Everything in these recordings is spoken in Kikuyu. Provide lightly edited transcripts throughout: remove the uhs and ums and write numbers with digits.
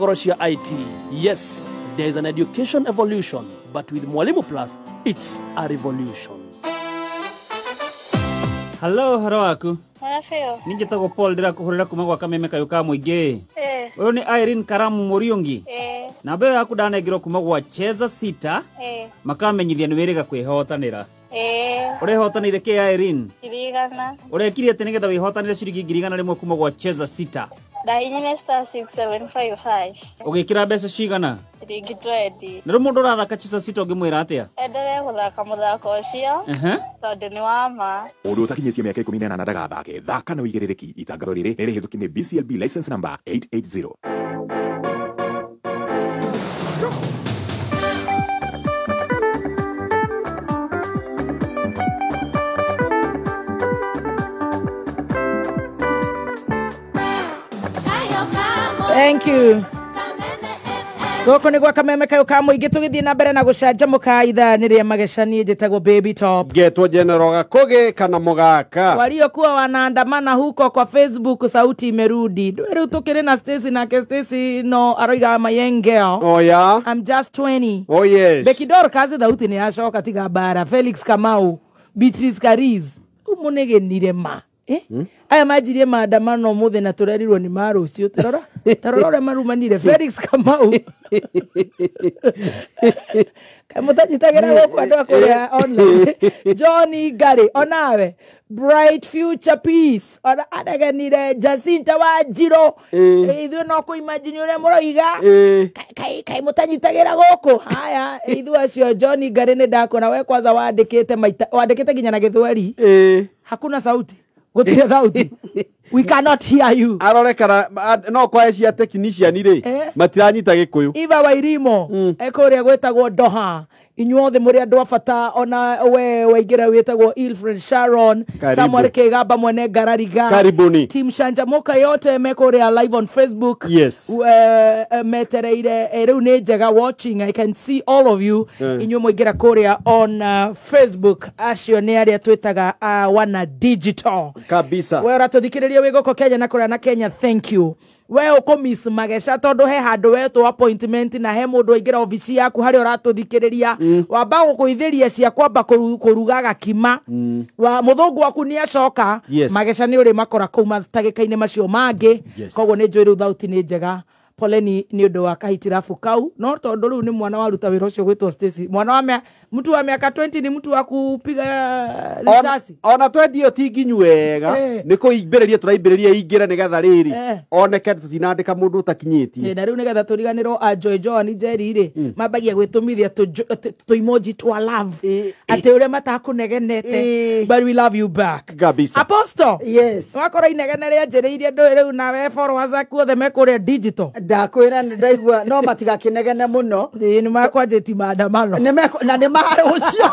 Goro cia IT. Yes, there is an education evolution, but with Mwalimu Plus, it's a revolution. Hello, horo waku. Mwaseo. Ninjitagwo Paul ndirakuhurira kuma gwa Kameme kayo ka muingi. Uyu ni Irene Karamu Muriungi. Namba ĩyo yaku ndanengerwo kuma gwa Cheza Sita. Makamenyithia nĩ wĩrĩga kwĩhotanĩra. Ũrehotanĩire kĩ Irene? 100,000. Ũrekire atĩ nĩgetha wĩhotanĩre ciringi 100,000 kuma gwa Cheza Sita? Ndahinyire *675 hash. Ũgĩkĩra mbeca cigana? Ciringi 20. Na rĩu mũndũ ũrathaka Cheza Sita ũngĩmwĩra atĩa? Endelee gũthaka mũthako ũcio tondũ nĩ wa ma. Mũndũ ũtakinyĩtie mĩaka 18 ndagathake. Thaka na ũigĩrĩrĩki. Itangatho rĩrĩ nĩ rĩhĩtũkie nĩ BCLB license number 880. Thank you. Goko nĩ gwa Kameme kayo ka mũingĩ tũgĩthiĩ na mbere na gũcanjamũka ithaa nĩ rĩa mageca niĩ njĩtagwo Baby Top. Ngetwo General Gakugi kana Mũgaka. Waliokuwa wanaandamana huko kwa Facebook sauti imerudi. Rĩu tũkĩrĩ na Stacy nake Stacy no aroiga mayengeo. Oh yeah. I'm just 20. Oh yes. Becky Dorcas thauti nĩ yacoka tiga bara. Felix Kamau, Beatrice Kariz. Ũmũnegenire ma. Aya manjirie maandamano mũthĩ na tũrerirwo nĩ ma rũciũ. Tarora tarora ũrĩa marumanire. Felix Kamau. Kaĩ mũtanyitagĩra gũkũ andũ a kũrĩa online. Johnny Gary onawe Bright Future Peace ona anegenire Jacinta Wanjirũ. Ithuĩ no kũ imagine ũrĩa mũroiga. Kaĩ mũtanyitagĩra gũkũ. Haya ithuĩ acio Johnny Gary nĩ ndakuona we kwanza wandĩkĩte maita wandĩkĩte nginya na Gĩthweri. Hakuna sauti. Gũtirĩ thauti. We cannot hear you. Arore kana no kwa cia technician rĩ matiranyita Gĩkũyũ. Eva Wairimo ekũrĩa gwĩtagwo Doha. Inyuothe mũrĩ andũ a bata ona we waingĩra wĩtagwo Ilfred Sharon. Karibu. Samuel Kigamba mwene Ngarariga. Karibuni. Team Shanjamoka yote mekũrĩa live on Facebook. Yes. Metereire rĩu nĩ njega watching. I can see all of you. Inyuĩ mwaingĩra kũrĩa on Facebook. Acio nĩ arĩa twĩtaga wana digital. Kabisa. We ũratũthikĩrĩria wĩ gũkũ Kenya na kũrĩa na Kenya, thank you. We ũkũmiss mageca tondũ he handũ wetwo appointment na he mũndũ waingĩra obici yaku harĩa ũratũthikĩrĩria. Wamba gũkũithĩria cia kwamba kũruga gakima. Wa mũthũngũ waku nĩ acoka. Yes. Mageca nĩ ũrĩ makora kũu matagĩka-inĩ macio mangĩ. Yes. Koguo nĩ njũĩ rĩu thauti nĩ njega. Poleni nĩ ũndũ wa kahitirabu kau no tondũ rĩu nĩ mwana waruta wĩra ũcio gwĩtwo Stacy. Mwana wa mtu wa miaka 20 ni mtu wa kupiga risasi. Ona 20 ti nginyu wega nĩ kũimbĩrĩria tũraimbĩrĩria ingĩre nĩgetha rĩrĩ oneke tũtinandĩka mũndũ ũtakinyĩtie. Na rĩu nĩgetha tũriganĩrwo a Joy Joan Njeri rĩ mambagia gwĩtũmithia tũ emoji twa love atĩ ũrĩa matakũnegenete, but we love you back. Kabisa. Apostle. Yes. Wakora inegene rĩa njĩrĩirie ndũĩ rĩu nawe followers aku othe me kũrĩa digital. Ndakwĩra nĩ ndaigua no matigakĩnegene mũno. Nĩ makwanjĩti maandamano. Na nĩ marũcio.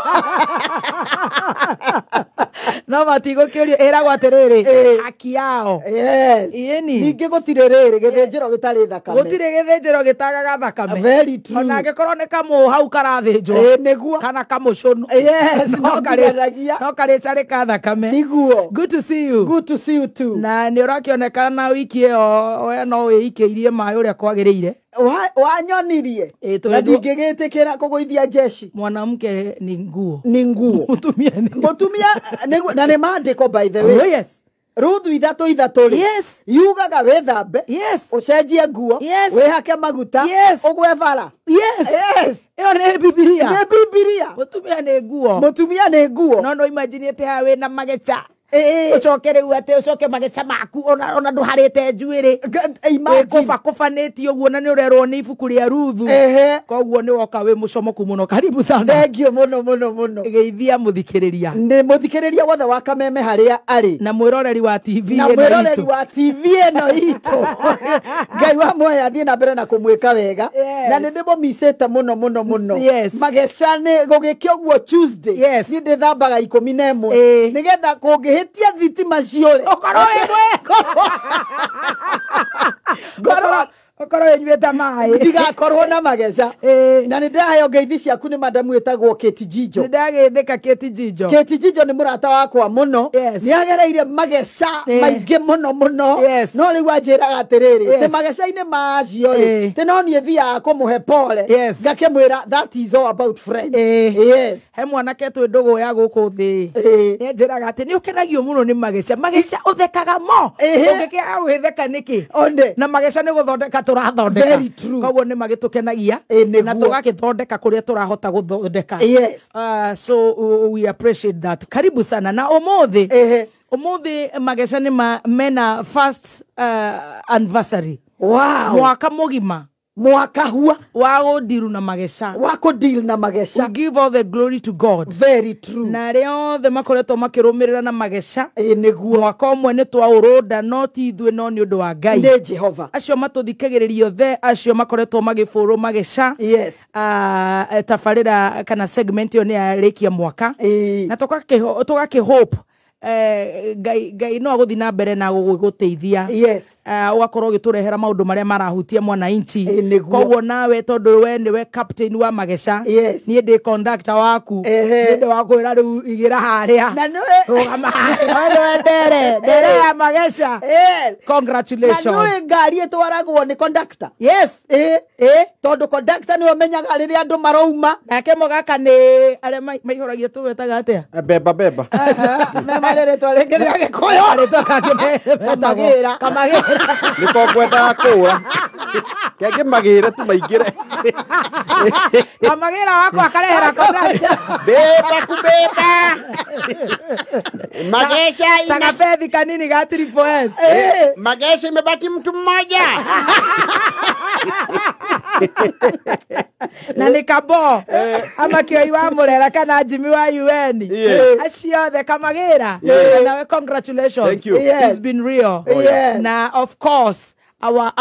No matigũkĩũrio ĩragwo atĩrĩrĩ haki yao. Yes. Ĩni. Ningĩ gũtirĩ rĩrĩ gĩthĩnjĩro gĩtarĩ thakame. Gũtirĩ gĩthĩnjĩro gĩtagaga thakame. Very true. Ona angĩkorwo nĩ kamũ hau karathĩnjwo. Nĩguo. Kana kamũcũnũ. Yes, no karĩragia. No karĩcarĩka thakame. Tiguo. Good to see you. Good to see you too. Na nĩ ũrakĩonekana wiki ĩyo we no wĩikĩirie maĩ ũrĩa kwagĩrĩire. Wanyonirie na ndingĩgĩtĩkĩra kũgũithia jeshi. Mwanamke ni nguo. Ni nguo. Mũtumia ni. Mũtumia na nĩ maandĩko by the way. Oh yes. Ruthu 3:3 rĩ. Yes. Yugaga wĩthambe. Yes. Ũcenjie nguo. Yes. Wĩhake maguta. Yes. Ũgwe bara. Yes. Yes. Ĩyo nĩ Bibilia. Nĩ Bibilia. Mũtumia nĩ nguo. Mũtumia nĩ nguo. No imagine atĩ haha wĩna mageca. Ũcoke rĩu atĩ ũcoke mageca maku ona ndũharĩte njuĩrĩ. Wĩkũbakũbanĩtie ũguo na nĩ ũrerwo nĩ ibuku rĩa Ruthu. Koguo nĩ woka wĩ mũcomoku mũno. Karibu sana. Thank you mũno mũno mũno. Geithia mũthikĩrĩria. Nĩ mũthikĩrĩria wothe wa Kameme harĩa arĩ. Na mwĩroreri wa TV ĩno itũ. Na mwĩroreri wa TV ĩno itũ. Ngai wa muoyo athiĩ na mbere na kũmwĩka wega. Na nĩ ndĩmũmicĩte mũno mũno mũno. Mageca nĩ gũgĩkĩa ũguo Tuesday. Niĩ ndĩthambaga 11. Nĩgetha kũngĩhĩtia thitima ciũre. Ũkorwo wĩ mwega. Ũkorwo wĩnyuĩte maĩ. Ndigakorwo na mageca. Na nĩ ndaheo ngeithi ciaku nĩ madamu ĩtagwo Kate Jijo. Nĩ ndagĩthĩka Kate Jijo. Kate Jijo nĩ mũrata wakwa mũno. Yes. Nĩ agereire mageca maingĩ mũno mũno. Yes. No rĩu anjĩraga atĩrĩrĩ, Yes. tĩ mageca-inĩ macio rĩ, tĩ no niĩ thiaga kũmũhe pole. Yes. Ngakĩmwĩra that is all about friends. Yes. He mwanake twĩ ndũgũ ya gũkũ thĩ. Nĩ anjĩraga atĩ nĩ ũkenagio mũno nĩ mageca. Mageca ũthekaga mo. Ũngĩkĩaga gwĩtheka nĩkĩ? One. Na mageca nĩ gũthondeka tũrathondeka. Very true. Koguo nĩ magĩtũkenagia na tũgagĩthondeka kũrĩa tũrahota gũthondeka. Yes. So we appreciate that. Karibu sana. Na ũmũthĩ ũmũthĩ mageca nĩ mena first anniversary. Wow. Mwaka mũgima. Mwaka hua. Wa gũndiru na mageca. Wa kũdeal na mageca. We give all the glory to God. Very true. Na arĩa othe makoretwo makĩrũmĩrĩra na mageca. Nĩguo. Mwaka ũmwe nĩ twaũrũnda no ti ithuĩ no nĩ ũndũ wa Ngai. Nĩ Jehova. Acio matũthikagĩrĩria othe acio makoretwo magĩbũrwo mageca. Yes. Tabarĩra kana segment ĩyo nĩ yarĩkia mwaka. Na tũgakĩ hope Ngai no agũthiĩ na mbere na gũgũteithia. Yes. Ũgakorwo ũgĩtũrehera maũndũ marĩa marahutia mwananchi. Koguo nawe tondũ we nĩwe captain wa mageca. Yes. Niĩ ndĩ conductor waku. Niĩ ndĩ wa kwĩra rĩu igĩra harĩa. Na nĩwe rũgama harĩa. We nĩwe ndere. Ndere ya mageca. Yes. Congratulations. Na nĩwe ngari ĩtwaragwo nĩ conductor. Yes. Tondũ conductor nĩwe ũmenyaga rĩrĩa andũ marauma. Nake mũgaka nĩ arĩa maihũragia tũmetaga atĩa? Beba beba. Rĩtwa rĩngĩ rĩa Gĩkũyũ. Rĩtwa kangĩ Kamagĩra. Kamagĩra. Nĩko ngwendaga kũũra. Kengĩ magĩre tu maingĩre. Kamagĩra wakwa akarehera conductor. Beba kubeba. Magesha ina Tagabethi kanini ga triple S. Magesha imebaki mtu mmoja. Na nĩ kabo ama Kĩoi wa Mũrera kana Jimmy wa UN. Acio othe Kamagĩra. Nawe congratulations. Thank you. Yes. It's been real. Oh, yeah. Na of course our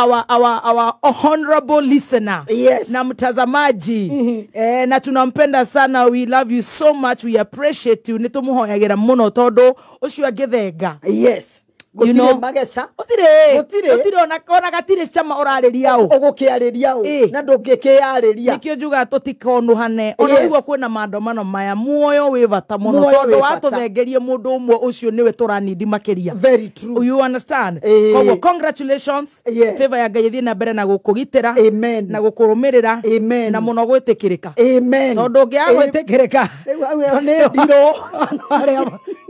honorable listener. Yes. Na mtazamaji. Na tunampenda sana. We love you so much. We appreciate you. Nĩtũmũhoyagĩra mũno tondũ ũcio angĩthenga. Yes. You know, mageca. Gũtirĩ ona gatirĩ cama ũrarĩria ũ. Ũgũkĩarĩria ũ. Na ndũngĩkĩarĩria. Nĩkĩo njugaga tũtikonũhane. Ona ũguo kwĩna maandamano maya muoyo wĩ bata mũno tondũ watũthengerie mũndũ ũmwe ũcio nĩwe tũranindi makĩria. Very true. You understand? Koguo congratulations. Favor ya Ngai ĩthiĩ na mbere na gũkũgitĩra. Amen. Na gũkũrũmĩrĩra. Amen. Na mũno gwĩtĩkĩrĩka. Amen. Tondũ ũngĩaga gwĩtĩkĩrĩka. Rĩu nĩ ndirũ.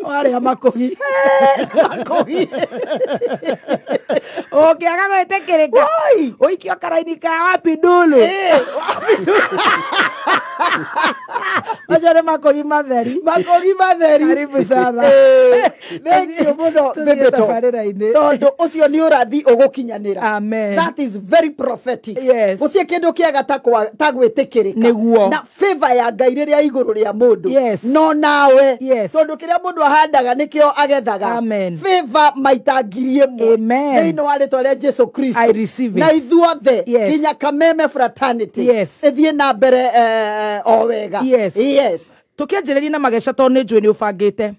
Arĩa makũgi. Makũgi. Ũngĩaga gwĩtĩkĩrĩka ũikio karaini ka wapindulu. Macio nĩ makũgi matheri. Makũgi matheri. Karibu sana. Thank you mũno Tũthiĩ tabarĩra-inĩ. Tondũ ũcio nĩ ũrathi ũgũkinyanĩra. Amen. That is very prophetic. Yes. Gũtirĩ kĩndũ kĩega ta gwĩtĩkĩrĩka. Nĩguo. Na favor ya Ngai rĩrĩa igũrũ rĩa mũndũ. Yes. No nawe. Yes. Tondũ kĩrĩa mũndũ ahandaga nĩkĩo agethaga. Amen. Favor maita 1000. Amen. Thĩinĩ wa rĩtwa rĩa Jesu Kristo. I receive it. Na ithuothe Yes. nginya Kameme fraternity. Yes. Ĩthiĩ na mbere o wega. Yes. Yes. Tũkĩanjĩrĩria na mageca tondũ nĩ njũĩ nĩ ũbangĩte.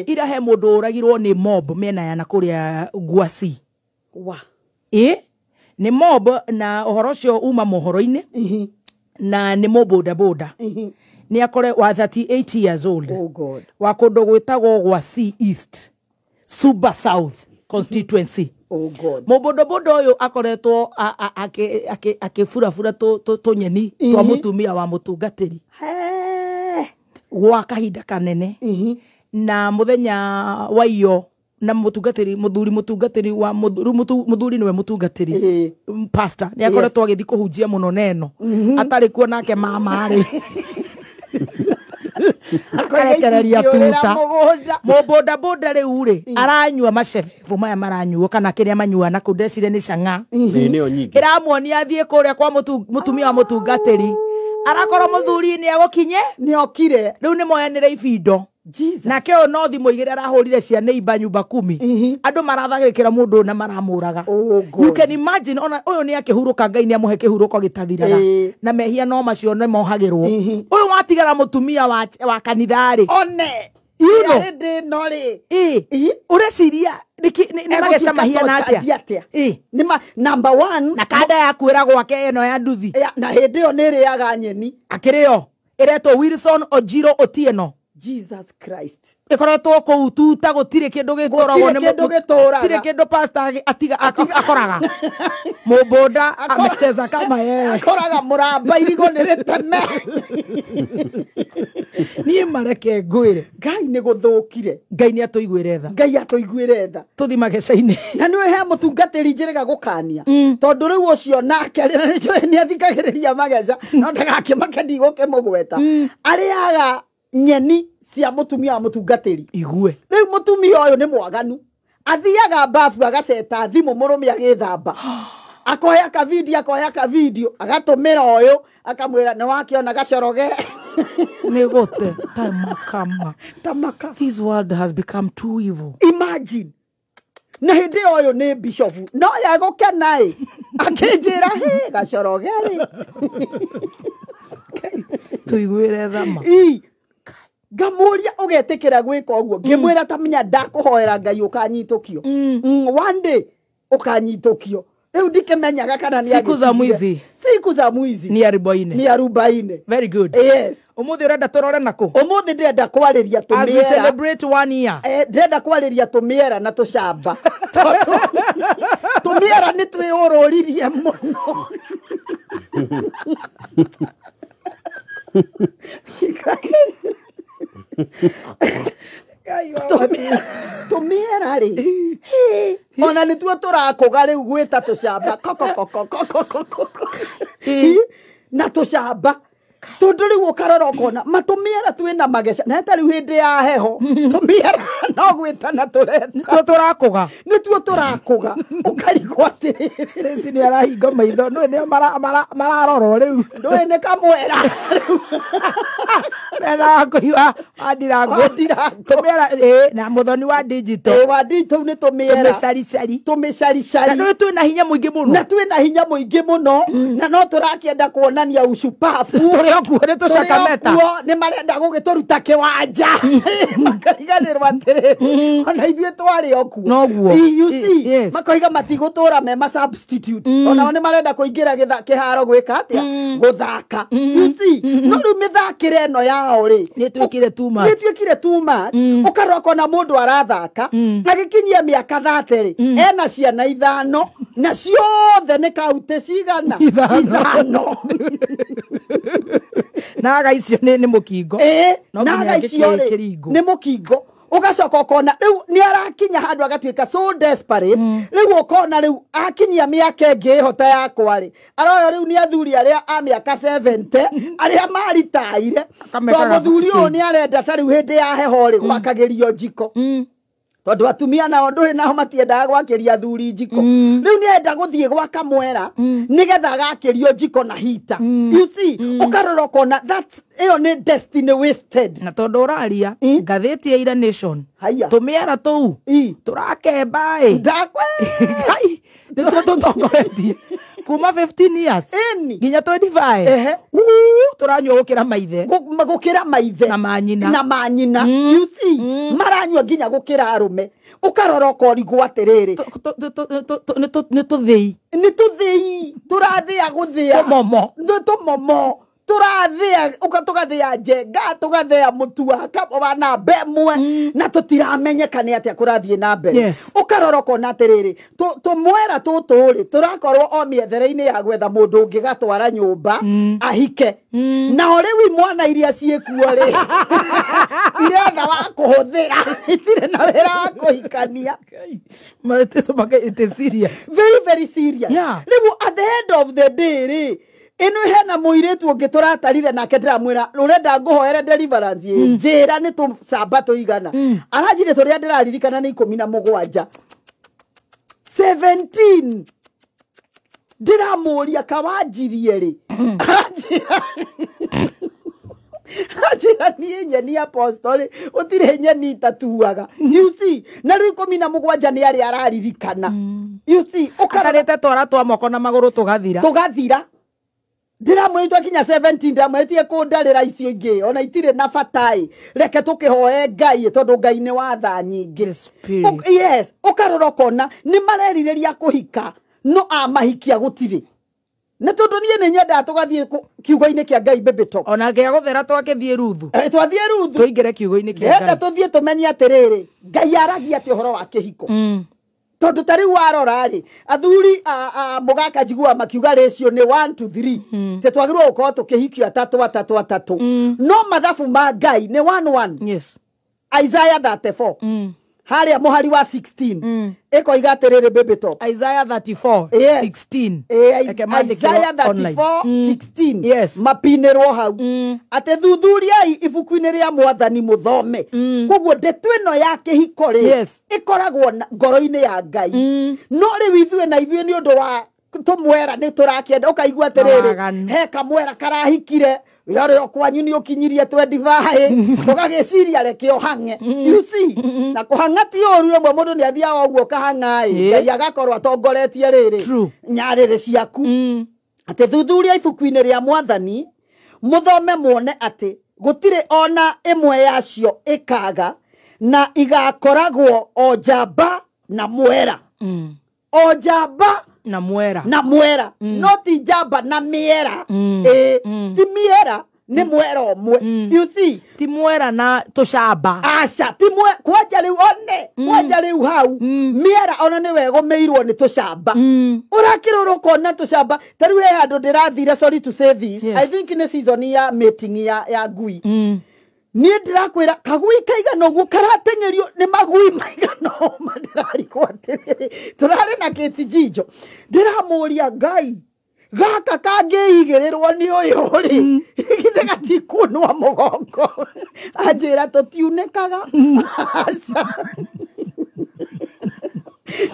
Ira he mũndũ ũragirwo nĩ mob mĩena ya na kũrĩa Gwasi. Wa. Nĩ mob na ũhoro ũcio uma mohoro-inĩ. Na nĩ mũbodaboda. Nĩ akore wa 38 years old. Oh God. Wa kũndũ gwĩtagwo Gwasi East, Suba South constituency. Oh God. Mũbodaboda ũyũ akoretwo akĩburabura tũnyeni twa mũtumia wa mũtungatĩri. Gwa kahinda kanene. Na mũthenya wa iyo na mũtungatĩri mũthuri mũtungatĩri wa mũthuri nĩwe mũtungatĩri pastor nĩ akoretwo agĩthiĩ kũhunjia mũno neno atarĩ kuo nake mama rĩ akarekereria tuta mũbodaboda rĩu rĩ aranyua macebebu maya maranyuo kana kĩrĩa manyua na kũu ndecire nĩ cang'a ĩramuonia athiĩ kũrĩa kwa mũtumia wa mũtungatĩri arakorwo mũthuri nĩ agũkinye nĩ okire rĩu nĩ moyanĩre ibindo. Nake ũyũ no thimũ igĩrĩ arahũrire cia neighbor nyumba kumi. Andũ marathagĩkĩra mũndũ na maramũraga. You can imagine ona ũyũ nĩ akĩhurũka Ngai nĩ amũhe kĩhurũko gĩtathiraga. Na mehia no macio nĩ mohagĩrwo. Ũyũ watigara mũtumia wa kanitha rĩ. One. You know. Ndĩ no rĩ. Ũreciria nĩ mageca mahiana atĩa? Nĩ number 1 na kanda ya kwĩra gwake ĩno ya nduthi. Na hĩndĩ ĩyo nĩ ĩrĩaga nyeni. Akĩrĩo. Ĩretwo Wilson Ojiro Otieno. Jesus Christ. Ĩkoretwo kũu tuta gũtirĩ kĩndũ gĩtũragwo nĩ kĩndũ gĩtũraga. Gũtirĩ kĩndũ pastor atiga akoraga. Mũbũnda amecheza kama yeye. Akoraga mũramba irigo nĩ rĩteme. Niĩ mareke ngwĩre. Ngai nĩ gũthũkire. Ngai nĩ atũiguĩre tha. Ngai atũiguĩre tha. Tũthi mageca-inĩ. Na nĩ he mũtungatĩri njĩrĩga gũkania. Tondũ rĩu ũcio nake rĩ nĩ njũĩ nĩ athikagĩrĩria mageca no ndagakĩmake ndigũkĩmũgweta. Arĩaga nyeni cia mũtumia wa mũtungatĩri. Igue. Rĩu mũtumia ũyũ nĩ mwaganu. Athiaga bafu agaceta thimũ mũrũme agĩthamba. Akoya ka video, agatũmĩra ũyũ akamwĩra nĩ wakĩona gacoroge. Nĩ gũte tamakama. Tamaka. This world has become too evil. Imagine. Na hĩndĩ ũyũ nĩ bishofu. No ya gũkena ĩ. Akĩnjĩra hĩ gacoroge rĩ. Tũiguĩre thama. Ngamuria ũgetĩkĩra gwĩka ũguo ngĩmwĩra ta menya ndakũhoera Ngai ũkanyitũkio. One day ũkanyitũkio. Rĩu ndikĩmenyaga kana nĩ siku za mwizi. Siku za mwizi ni arobaini. Ni arobaini. Very good. Yes. Ũmũthĩ ũrenda tũrore nakũ? Ũmũthĩ ndĩrenda kwarĩria tũmĩera. As we celebrate 1 year. Ndĩrenda kwarĩria tũmĩera na tũcamba. Tũmĩera nĩ twĩũrũririe mũno. Tũmĩera rĩ ona nĩtuo tũrakũga rĩu gwĩta tũcamba kokokokokokoko na tũcamba tondũ rĩu ũkarora ũkona matũmĩera twĩna mageca na ta rĩu hĩndĩ ya heho tũmĩera no gwĩtana tũreta nĩtuo tũrakũga nĩtuo tũrakũga ũkarigwo atĩrĩrĩ Stacy nĩ arahinga maitho nĩwe nĩo mararorwo rĩu ndũĩ nĩ kamwera rĩu mena kũhiwa wandirango tũmĩera na mũthoni wa digital wa digital nĩ tũmĩera tũmĩcaricari tũmĩcaricari na nĩwe twĩna hinya mũingĩ mũno na twĩna hinya mũingĩ mũno na no tũrakĩenda kuonania ucupabu tũrĩ o kuo nĩ tũcakameta nĩ marenda gũgĩtũruta kĩwanja makariganĩrwo atĩrĩrĩ ona ithuĩ twarĩ o kuo noguo you see makoiga matigũtũra me ma substitute onao nĩ marenda kũingĩra kĩharo gwĩka atĩa gũthaka you see no rĩu mĩthakĩre ĩno yao rĩ nĩ tuĩkire too much nĩ tuĩkire too much ũkarora ũkona mũndũ arathaka agĩkinyia mĩaka 30 rĩ ena ciana 5 na ciothe nĩ kautĩ cigana 5 na aga icio nĩ mũkingo na aga icio rĩ nĩ mũkingo ugacoka ukona riu ni arakinya handu agatuika so desperate riu ukona riu akinyia miaka ĩngĩ ĩhota yakwa rĩ aroyo riu ni athuri aria a miaka 70 aria maritaire to muthuri uyu ni arenda ta riu hindi ya heho rĩ gwakagĩrio njiko tondu atumia nao ndũĩ nao matiendaga gwakĩria athuri njiko rĩu nĩ enda gũthiĩ gwa kamwera nĩgetha agakĩrio njiko na hita you see ũkarora ũkona that ĩyo nĩ destiny wasted na tondu ũraria ngathĩti ya Ira Nation tũmĩera tũu tũrakemba ĩ Ngai nĩtuo tũtongoretie kuma 15 years nginya 25 turanyua gukira maithe gukira maithe na manyina na manyina you see maranyua nginya gukira arume ukarora ukorigwo atiriri ni tuthii ni tuthii turathia guthia tumomo ni tumomo turathia tugathia njenga tugathia mutu wa namba ĩmwe na tutiramenyeka nĩ atĩa kũrathiĩ na mbere ũkarora ũkona atĩrĩrĩ tũmwera tũtũ rĩ tũrakorwo o mĩethere-inĩ ya gwetha mũndũ ũngĩ gatwara nyũmba ahike nao rĩu imwana iria ciĩkuo rĩ iretha wa kũhũthĩra itirĩ na wĩra wa kũhikania very very serious rĩu at the end of the day rĩ ino hena muiritu ungi turatarire nake ndiramwira urenda nguhoere deliverance njira ni tucamba tuigana aranjire turia ndiraririkana ni 17 17 ndiramuria kawanjirie ri aranjira aranjira ni nyeni apostoli utire nyeni itatuaga you see na riu 17 ni ari araririkana you see ukararite twara twa moko na maguru tugathira tugathira Ndiramwĩrire twakinya 17 ndamwĩtie kũndarĩra icio ingĩ ona itirĩ na bata reke tũkĩhoe Ngai tondũ Ngai nĩ wa tha nyingĩ. Yes, ũkarora ũkona nĩ marerirĩria kũhika no amahikia gũtirĩ. Nĩ tondũ niĩ nĩ nyendaga tũgathiĩ kiugo-inĩ kĩa Ngai Baby Top. Ona kĩa gũthera twakĩthiĩ Ruthu. Twathiĩ Ruthu. Tũingĩre kiugo-inĩ kĩa Ngai. Ndĩrenda tũthiĩ tũmenye atĩrĩrĩ Ngai aragia atĩ ũhoro wa kĩhiko. Tondũ ta rĩu warora rĩ athuri a mũgaka njiguaga makiuga ratio nĩ 1 to 3 te twagĩrĩirwo gũkorwo tũkĩhikio atatũ atatũ atatũ no mathabu ma Ngai nĩ 1 1. Yes. Isaiah 34 harĩa mũhari wa 16 ĩkoiga atĩrĩrĩ Baby Top. Isaiah 34 yes. 16. Isaiah 34 16. Yes. Mapinĩrwo hau atĩ thuthuriai ibuku-inĩ rĩa mwathani mũthome. Koguo ndeto ĩno ya kĩhiko rĩ yes. ĩkoragwo ngoro-inĩ ya Ngai. No rĩu ithuĩ na ithuĩ nĩ ũndũ wa tũmwera nĩ tũrakĩenda ũkaigua atĩrĩrĩ he kamwera karahikire yore kwanyu nĩ ũkinyirie 25 ũgagĩciria reke ũhang'e. You see, na kũhang'a ti ũru rĩmwe mũndũ nĩ athiaga ũguo ũkahang'a ĩ Ngai agakorwo atongoretie rĩrĩ nyarĩrĩ ciaku. Atĩ thuthuria ibuku-inĩ rĩa mwathani mũthome muone atĩ gũtirĩ ona ĩmwe yacio ĩkaga na igakoragwo o njamba na mwera. O njamba na mwera na mwera. No ti njamba na miera. Ti miera ni mwera ũmwe. You see, ti mwera na tũcamba. Aca ti mwe kwanja rĩu one kwanja rĩu hau miera ona nĩ wegũmĩirwo nĩ tũcamba. Ũrakĩrora ũkona tũcamba ta rĩu he handũ ndĩrathire, sorry to say this. Yes. I think nĩ season ya mating ya ngui. Niĩ ndĩrakwĩra kagui kaigana ũguo karateng'erio nĩ magui maigana ũma ndĩrarigwo atĩrĩrĩ tũrarĩ na kĩtijinjo ndĩramũria Ngai gaka kangĩigĩrĩrwo nĩ ũyũ rĩ githĩ gatikunwa mũgongo anjĩra tũtiunĩkaga. Aca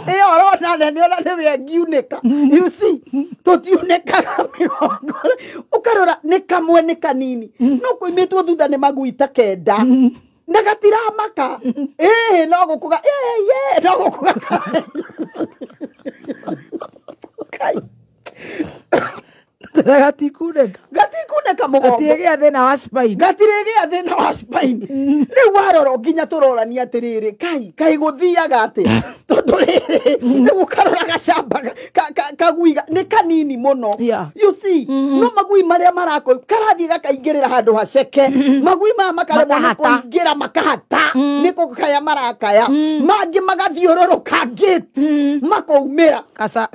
ĩyo ũrona nene ona nĩwe ĩngiunĩka. You see, tũtiunĩkaga mĩgongo. Ũkarora nĩ kamwe nĩ kanini no kũimĩtwo thutha nĩ magui ta kenda na gatiramaka. Ĩĩ no gũkũga ĩĩ no gũkũga Kai gatikunĩka gatikunĩka mũgongo gatirĩgĩa thĩna wa spine gatirĩgĩa thĩna wa spine. Rĩu warora nginya tũrorania atĩrĩrĩ kai kai gũthiaga atĩ tondũ rĩrĩ rĩu ũkarora gacamba kagui nĩ kanini mũno. You see, no magui marĩa marako karathiĩ gakaingĩrĩra handũ haceke magui maya makaremwo nĩ kũingĩra makahata nĩ kũkaya marakaya mangĩ magathiũrũrũka gate makoumĩra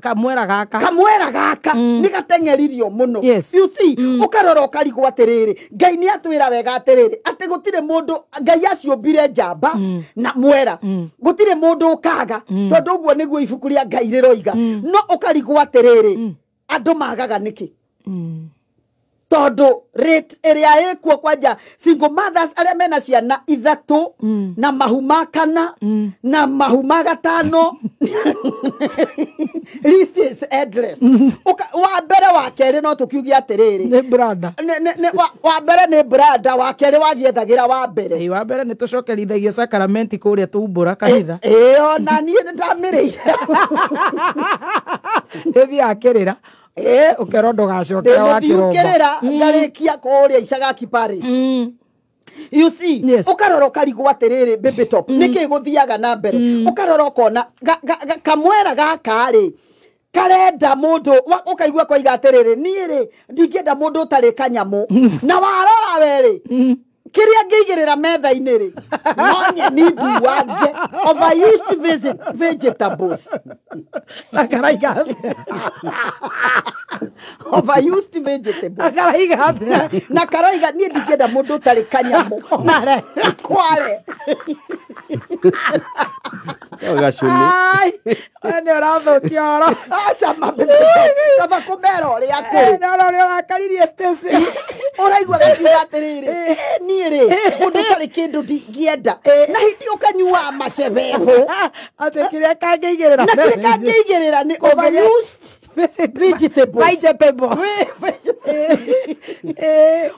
kamwera gaka kamwera gaka nĩ gateng'eririo mũno. Yes. You see, ũkarora ũkarigwo atĩrĩrĩ Ngai nĩ atwĩra wega atĩrĩrĩ atĩ gũtirĩ mũndũ Ngai aciũmbire njamba na mwera gũtirĩ mũndũ ũkaga tondũ ũguo nĩguo ibuku rĩa Ngai rĩroiga. No ũkarigwo atĩrĩrĩ andũ magaga nĩkĩ tondũ rate ĩrĩa ĩkuo kwanja single mothers arĩa mena ciana ithatũ na mahu ma kana na mahu ma gatano list is endless. Wa mbere wa kerĩ no tũkiuge atĩrĩrĩ nĩ brother wa mbere nĩ brother wa kerĩ wagĩethagĩra wa mbere. Wa mbere nĩ tũcokerithagia sacramenti kũrĩa tũumbũra kanitha. Ĩĩ ona niĩ nĩ ndamĩrĩire nĩthiaga kĩrĩra ũkerwo ndũgacokera wa kĩromba kĩrĩra ngarĩkia kũrĩa Icagaki Parish. You see, yes. Ũkarora ũkarigwo atĩrĩrĩ Baby Top nĩkĩ gũthiaga na mbere ũkarora ũkona kamwera gaka rĩ karenda mũndũ ũkaigua koiga atĩrĩrĩ niĩ rĩ ndingĩenda mũndũ ũtarĩ kanyamũ na warora we rĩ kĩrĩa ngĩigĩrĩra metha-inĩ rĩ no nyeni nduange overused vegetables na karaiga overused vegetables na karaiga na karaiga niĩ ndingĩenda mũndũ ũtarĩ kanyamũ kware gacũnĩ nĩ ũrathũkia ũhoro aca mabebe kaba kũmera ũrĩa kũrĩ no ũrĩa ũrakaririe Stacy ũraigua gakiuga atĩrĩrĩ niĩ rĩ mũndũ ũtarĩ kĩndũ ndingĩenda na hĩndĩ ũkanyuaga macebebo atĩ kĩrĩa kangĩigĩrĩra na kĩrĩa kangĩigĩrĩra nĩ overused vegetables.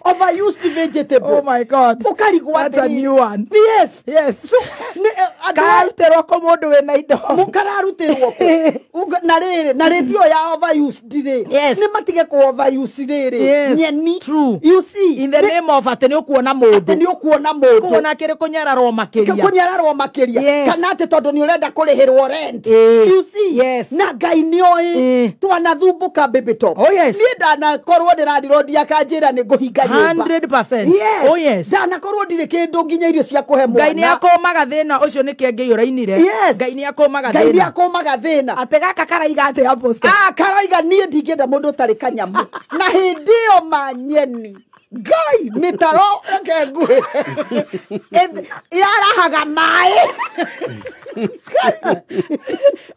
Overused vegetable. Oh my God. Ukarigwo That's a new one. Yes. Yes. So kararutĩrwo kũ mũndũ wĩna indo. Mũkararutĩrwo kũ. Na rĩrĩ na rĩtio ya overused rĩ. Yes. Nĩ matige kũ overuse rĩrĩ. Yes. Nyeni. True. You see. In the name of atĩ nĩ ũkuona mũndũ. Atĩ nĩ ũkuona mũndũ. Kuona kĩrĩ kũnyararwo makĩria. Kũnyararwo makĩria. Yes. Kana atĩ tondũ nĩ ũrenda kũrĩhĩrwo rent. You see. Yes. Na Ngai nĩ oĩ. Twanathumbuka baby top. Oh yes. Niĩ ndanakorwo ndĩradirodia kanjĩra nĩ ngũhinga nyũmba. 100%. Yes. Oh yes. Ndanakorwo ndirĩ kĩndũ nginya irio cia kũhe mwana. Ngai nĩ akũmaga thĩna ũcio nĩ kĩengei ũrainire. Yes. Ngai nĩ akũmaga thĩna. Ngai nĩ akũmaga thĩna. Atĩ gaka karaiga atĩ apostle. Ah, karaiga niĩ ndingĩenda mũndũ ũtarĩ kanyamũ. Na hĩndĩ ĩyo manyeni. Ngai mĩtaro reke nguhĩ. Yarahaga maĩ.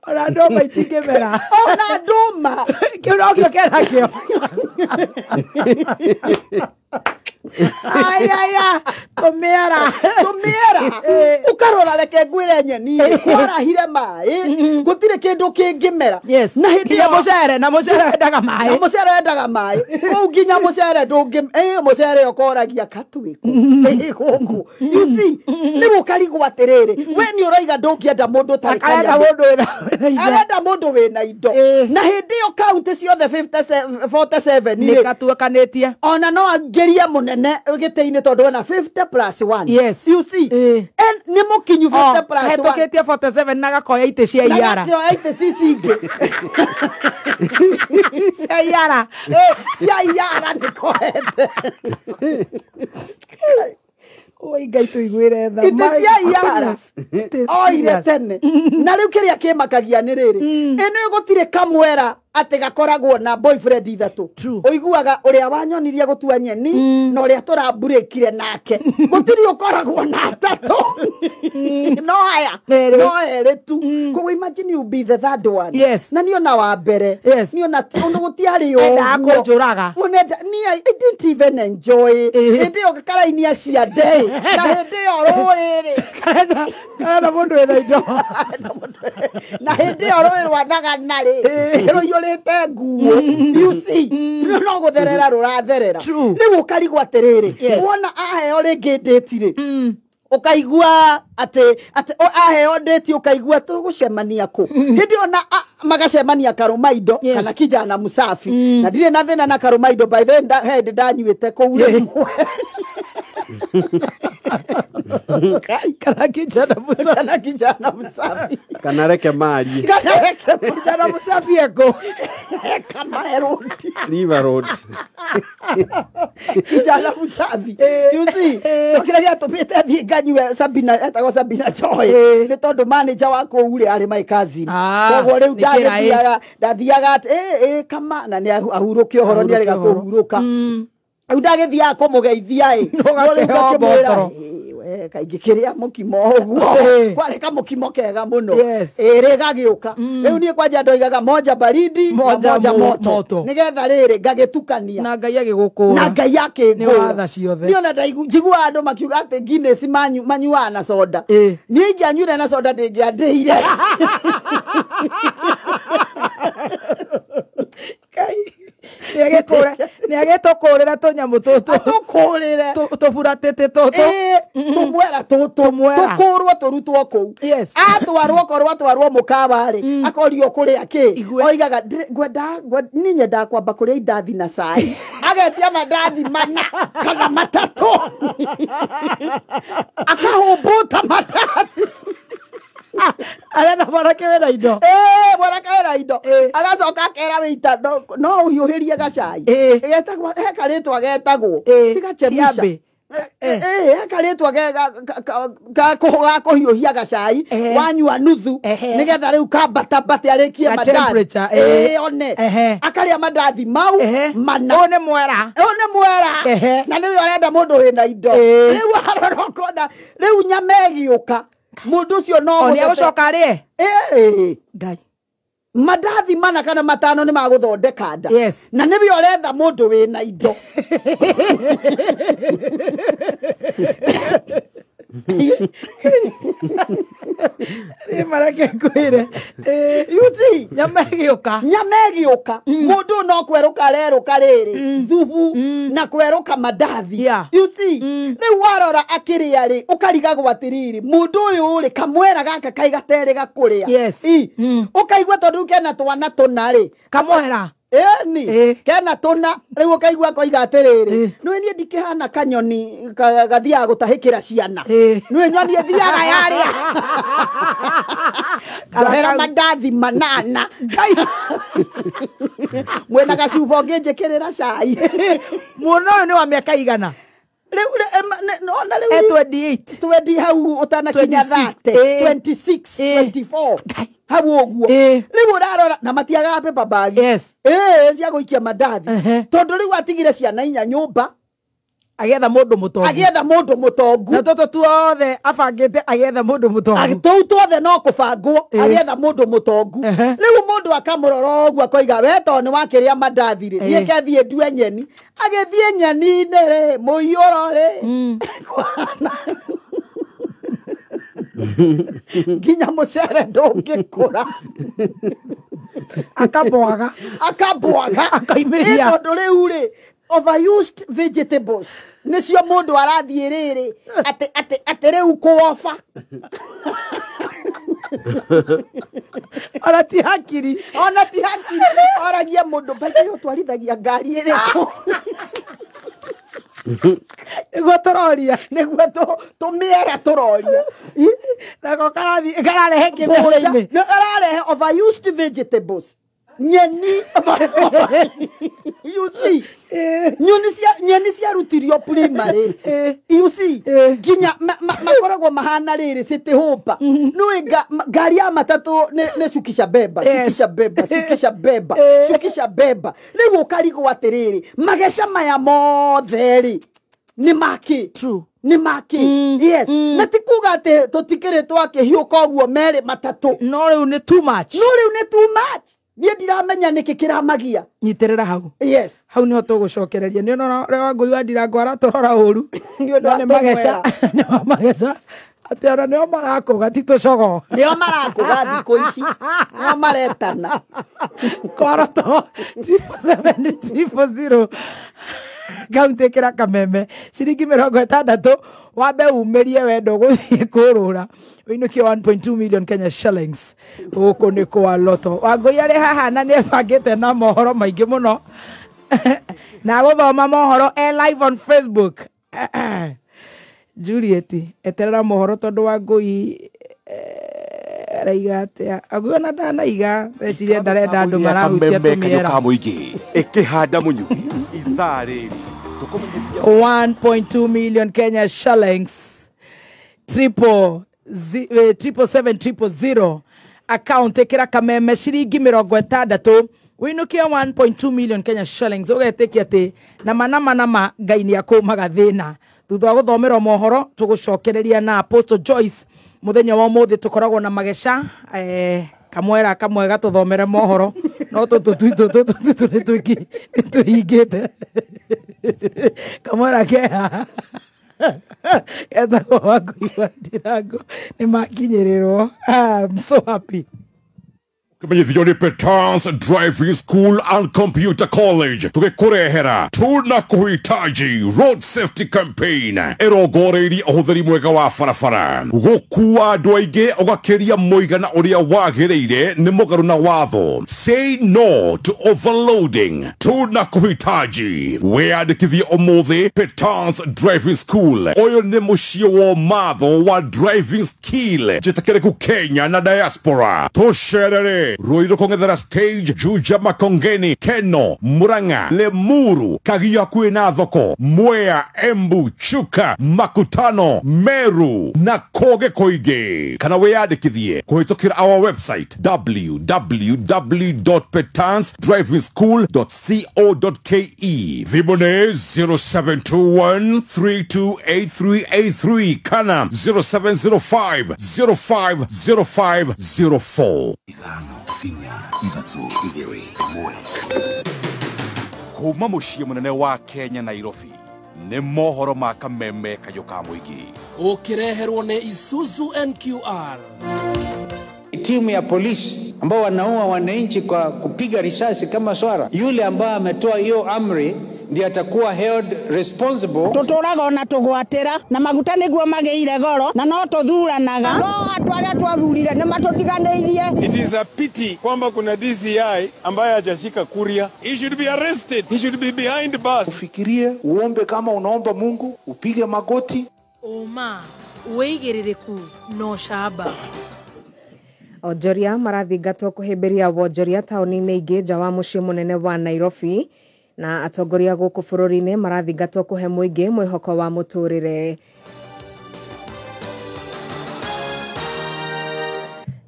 Ona ndũma itingĩmera. Ona ndũma. Kĩu nokĩo kenakĩo. Aya tũmĩera. Tũmĩera. Ũkarora reke ngwĩre nyeni kwarahire maĩ gũtirĩ kĩndũ kĩngĩmera. Yes. Na hĩndĩ nginya mũcere na mũcere wendaga maĩ. Na mũcere wendaga maĩ. Kũu nginya mũcere ndũngĩ mũcere ũkoragia katwĩkũ. Gũkũ. You see nĩ ũkarigwo atĩrĩrĩ we nĩ ũraiga ndũngĩenda mũndũ ũtarĩ kanyamũ. Arenda mũndũ wĩna indo. Na hĩndĩ ĩyo kaunti ciothe 47 nĩ katuĩkanĩtie. Ona no angerie mũnene gĩtĩ-inĩ tondũ ena 50 plus 1. Yes. You see. And nĩ mũkinyu 50 plus 1. Hetũkĩtie 47 na gakoya itĩ cia iara. Na gakoya itĩ cici ingĩ. Cia iara. Cia iara nĩ koete. Oi Ngai tũiguĩre tha. Itĩ cia iara. Oire tene. Na rĩu kĩrĩa kĩmakagia nĩ rĩrĩ. Ĩno gũtirĩ kamwera atĩ gakoragwo na boyfriend ithatũ. Ũiguaga ũrĩa wanyonirie gũtua nyeni na ũrĩa tũramburĩkire nake. Gũtirĩ ũkoragwo na atatũ. No aya. No erĩ tu. Koguo imagine you be the third one. Yes. Na niĩ ona wa mbere. Yes. Niĩ ona ũndũ gũtiarĩ ũguo. Endaga kũnjũraga. Niĩ I didn't even enjoy. Hĩndĩ ĩyo karainia cia ndĩ. Na hĩndĩ ĩyo rũĩ rĩ. Karenda mũndũ wĩna indo. Na hĩndĩ ĩyo rũĩ rwa Thagana rĩ. Rũiyũrĩte nguo. You see. No gũtherera rũratherera. Rĩu ũkarigwo atĩrĩrĩ. Wona aheo rĩngĩ ndĩti rĩ. Ũkaigua atĩ aheo ndĩti ũkaigua tũgũcemania kũ. Hĩndĩ ĩyo na magacemania Karũmaindo kana kijana Musafi. Na ndirĩ na thĩna na Karũmaindo by the way hĩndĩ ndanyuĩte kũu rĩmwe. Kana kijana Musafi. Kana kijana Musafi. Kana reke marie. Kana reke kijana Musafi eko. Kama Road. River Road. Kijana Musafi. You see. No kĩrĩa gĩatũmĩte thiĩ nganyue Sabina etagwo Sabina Joy. Nĩ tondũ manager wa kũu rĩ arĩ my cousin. Koguo rĩu ndathiaga atĩ kama na nĩ ahurũke ũhoro nĩ arĩga kũhurũka. Rĩu ndagĩthiaga kũmũgeithia ĩ. We kaingĩ kĩrĩa mũkimo ũguo. Kwarĩ kamũkimo kega mũno. Ĩrĩ gagĩũka. Rĩu niĩ kwanja ndoigaga moja baridi na moja moto. Nĩgetha rĩrĩ ngagĩtukania. Na Ngai agĩgũkũra. Na Ngai akĩngũra. Nĩ watha ciothe. Niĩ ona njiguaga andũ makiuga atĩ Guinness manyuaga na soda. Niĩ ingĩanyuire na soda ndĩngĩandĩire. Nĩ agĩtũkũrĩra tũnyamũ tũtũ. Atũkũrĩre. Tũburatĩtĩ tũtũ. Tũmwera tũtũ. Tũkũrwo tũrutwo kũu. Yes. Atwarwo korwo atwarwo mũkawa rĩ. Akorio kũrĩa kĩ. Oigaga ngwenda niĩ nyendaga kwamba kũrĩa indathi na cai. Agetia mandathi mana kana matatũ. Akahũmbũta mandathi. Arenda mwanake wĩna indo. Mwanake wĩna indo. Agacoka akera wĩita no ũhiũhĩrie gacai. Getagwo he karĩtwa getagwo. Tigachemusha. He karĩtwa ga kũhiũhia gacai wanyua nuthu nĩgetha rĩu kambatambate arĩkie mandathi. One. Akarĩa mandathi mau mana. Ũyũ nĩ mwera. Ũyũ nĩ mwera. Na nĩwe ũrenda mũndũ wĩna indo. Rĩu arora ũkona rĩu nyama ĩgĩũka. Mũndũ ũcio no nĩ agũcoka arĩe. Ngai. Mandathi mana kana matano nĩ magũthondeka nda. Yes. Na nĩwe ũretha mũndũ wĩna indo. Mareke kwire. You see nyama ĩgĩũka. Nyama ĩgĩũka. Mũndũ no kwerũka arerũka rĩrĩ thubu na kwerũka mandathi. You see rĩu warora akĩrĩa rĩ ũkarigagwo atĩrĩrĩ mũndũ ũyũ rĩ kamwera gaka kaĩ gaterĩ gakũrĩa. Yes. Ũkaigua tondũ kena twana tũna rĩ kamwera ĩni kena tũna rĩu ũkaigua koiga atĩrĩrĩ nĩwe niĩ ndikĩhana kanyoni gathiaga gũtahĩkĩra ciana nĩwe nyoni ĩthiaga yarĩa njohera mandathi manana mwena gacuba ũngĩnjĩkĩrĩra cai. Mũndũ ũyũ nĩ wa mĩaka igana? Rĩu ona rĩu 28 20 hau ũtanakinya 30 26 24 hau ũguo. Rĩu ũrarora na matiagaga paper bag. Yes. Cia gũikia mandathi tondũ rĩu atigire ciana inya nyũmba agetha mũndũ mũtongu. Agetha mũndũ mũtongu. Na tũtũ tuothe abangĩte agetha mũndũ mũtongu. Tũu tuothe no kũbangwo agetha mũndũ mũtongu. Rĩu mũndũ akamũrora ũguo akoiga we to nĩ wakĩrĩa mandathi rĩ niĩ kethiĩ ndue nyeni. Agĩthiĩ nyeni-inĩ rĩ mũiyũro rĩ nginya mũcere ndũngĩkũra. Akabwaga. Akabwaga. Akaimĩria. Tondũ rĩu rĩ overused vegetables nicio mundu arathie riri ati ati ati riu kuoba ona ti hakiri ona ti hakiri oragia mundu baithe utwarithagia ngari iriku niguo turoria niguo tumiera turoria nako karathi kararehe kĩmera-inĩ no ararehe overused vegetables nyeni. You see nyeni ciarutirio primary. You see nginya makoragwo mahana riri city hopper nĩ ngari ya matatu nĩ cukisha beba cukisha beba cukisha beba cukisha beba rĩu ũkarigwo atĩrĩrĩ mageca maya mothe rĩ nĩ maki. True. Nĩ maki. Yes. Na ti kuga atĩ tũtikĩrĩ twakĩhiũka ũguo merĩ matatũ no rĩu nĩ too much. No rĩu nĩ too much. Niĩ ndiramenya nĩkĩ kĩramagia. Nyitĩrĩra hau. Yes. Hau niho tũgũcokereria. Nĩ ona ũrĩa Wangũi wa Ndirango aratũrora ũru. Nĩ ũndũ wa Nĩ mageca. Nĩ wa mageca. Atĩ ona nĩo marakũga ti tũcogoo. Nĩo marakũga thikũ ici. Nĩo maretana. Kwaro 777 000 kaunti ĩkĩra kameme ciringi 60 wambe umĩrie wendo gũthiĩ kũrũra ũinũkie 1.2 million Kenya shillings gũkũ nĩ kwa Lotto. Wangũi arĩ haha na nĩ ebangĩte na mohoro maingĩ mũno na gũthoma mohoro e live on Facebook. Juliet eterera mohoro tondũ Wangũi araiga atĩa Wangũi ona ndanaiga reciria ndarenda andũ marahutia tũmĩera ĩkĩhanda mũnyugi ithaa rĩrĩ 1.2 million Kenya shillings 777 account ĩkĩra kameme ciringi 60 wĩinũkie 1.2 million Kenya shillings ũgetĩkia atĩ nama nama nama Ngai nĩ akũmaga thĩna. Thutha wa gũthomerwo mohoro tũgũcokereria na Apostle Joyce mũthenya wa ũmũthĩ tũkoragwo na mageca kamwera kamwe gatũthomere mohoro no tũtũ nĩtũhingĩte kamwera keha etagwo Wangũi wa Ndirango nĩ makinyĩrĩrwo. I'm so happy. Kimenyithio ni Petans Driving School and Computer College tugĩkũrehera tuna kuhitaji road safety campaign ĩrongoreirie ũhũthĩri mwega wa barabara gũkua andũ aingĩ ũgakĩria mũigana ũrĩa wagĩrĩire nĩ mũgarũ na watho. Say no to overloading. Tuna kuhitaji wĩyandĩkithie ũmũthĩ Petans Driving School. Ũyũ nĩ mũciĩ wa matho wa driving skill njĩtĩkĩrĩku Kenya na diaspora. Tũcerere Ruiru kũng'ethera stage Juja Makongeni Keno Murang'a Lemuru Kagia kwĩna thoko Mwea Embu Chuka Makutano Meru na kũngĩ kũingĩ. Kana wĩyandĩkithie kũhĩtũkĩra our website www.petansdrivingschool.co.ke. Thimũ nĩ 0721 328383 kana 0705 050504. Kuma mũciĩ mũnene wa Kenya Nairobi nĩ mohoro ma kameme kayũ ka mũingĩ ũkĩreherwo nĩ Isuzu NQR. Timu ya polisi ambao wanaua wananchi kwa kupiga risasi kama swara, yule ambaye ametoa hiyo amri ndiye atakuwa held responsible. Tuturaga ona tugwatira na maguta niguo magiire goro na no tuthuranaga no andu aria twathurire ni matutiganeirie. It is a pity kwamba kuna DCI ambaye hajashika Kuria. He should be arrested. He should be behind bars. Ufikirie, uombe kama unaomba Mungu, upige magoti. Oma wigiririku no shaba. Onjoria marathingatwo kuhimbiria wonjoria taoni-inĩ ingĩ nja wa mũciĩ mũnene wa Nairobi na atongoria gũkũ bũrũri-inĩ marathingatwo kũhe mũingĩ mwĩhoko wa mũtũrĩre.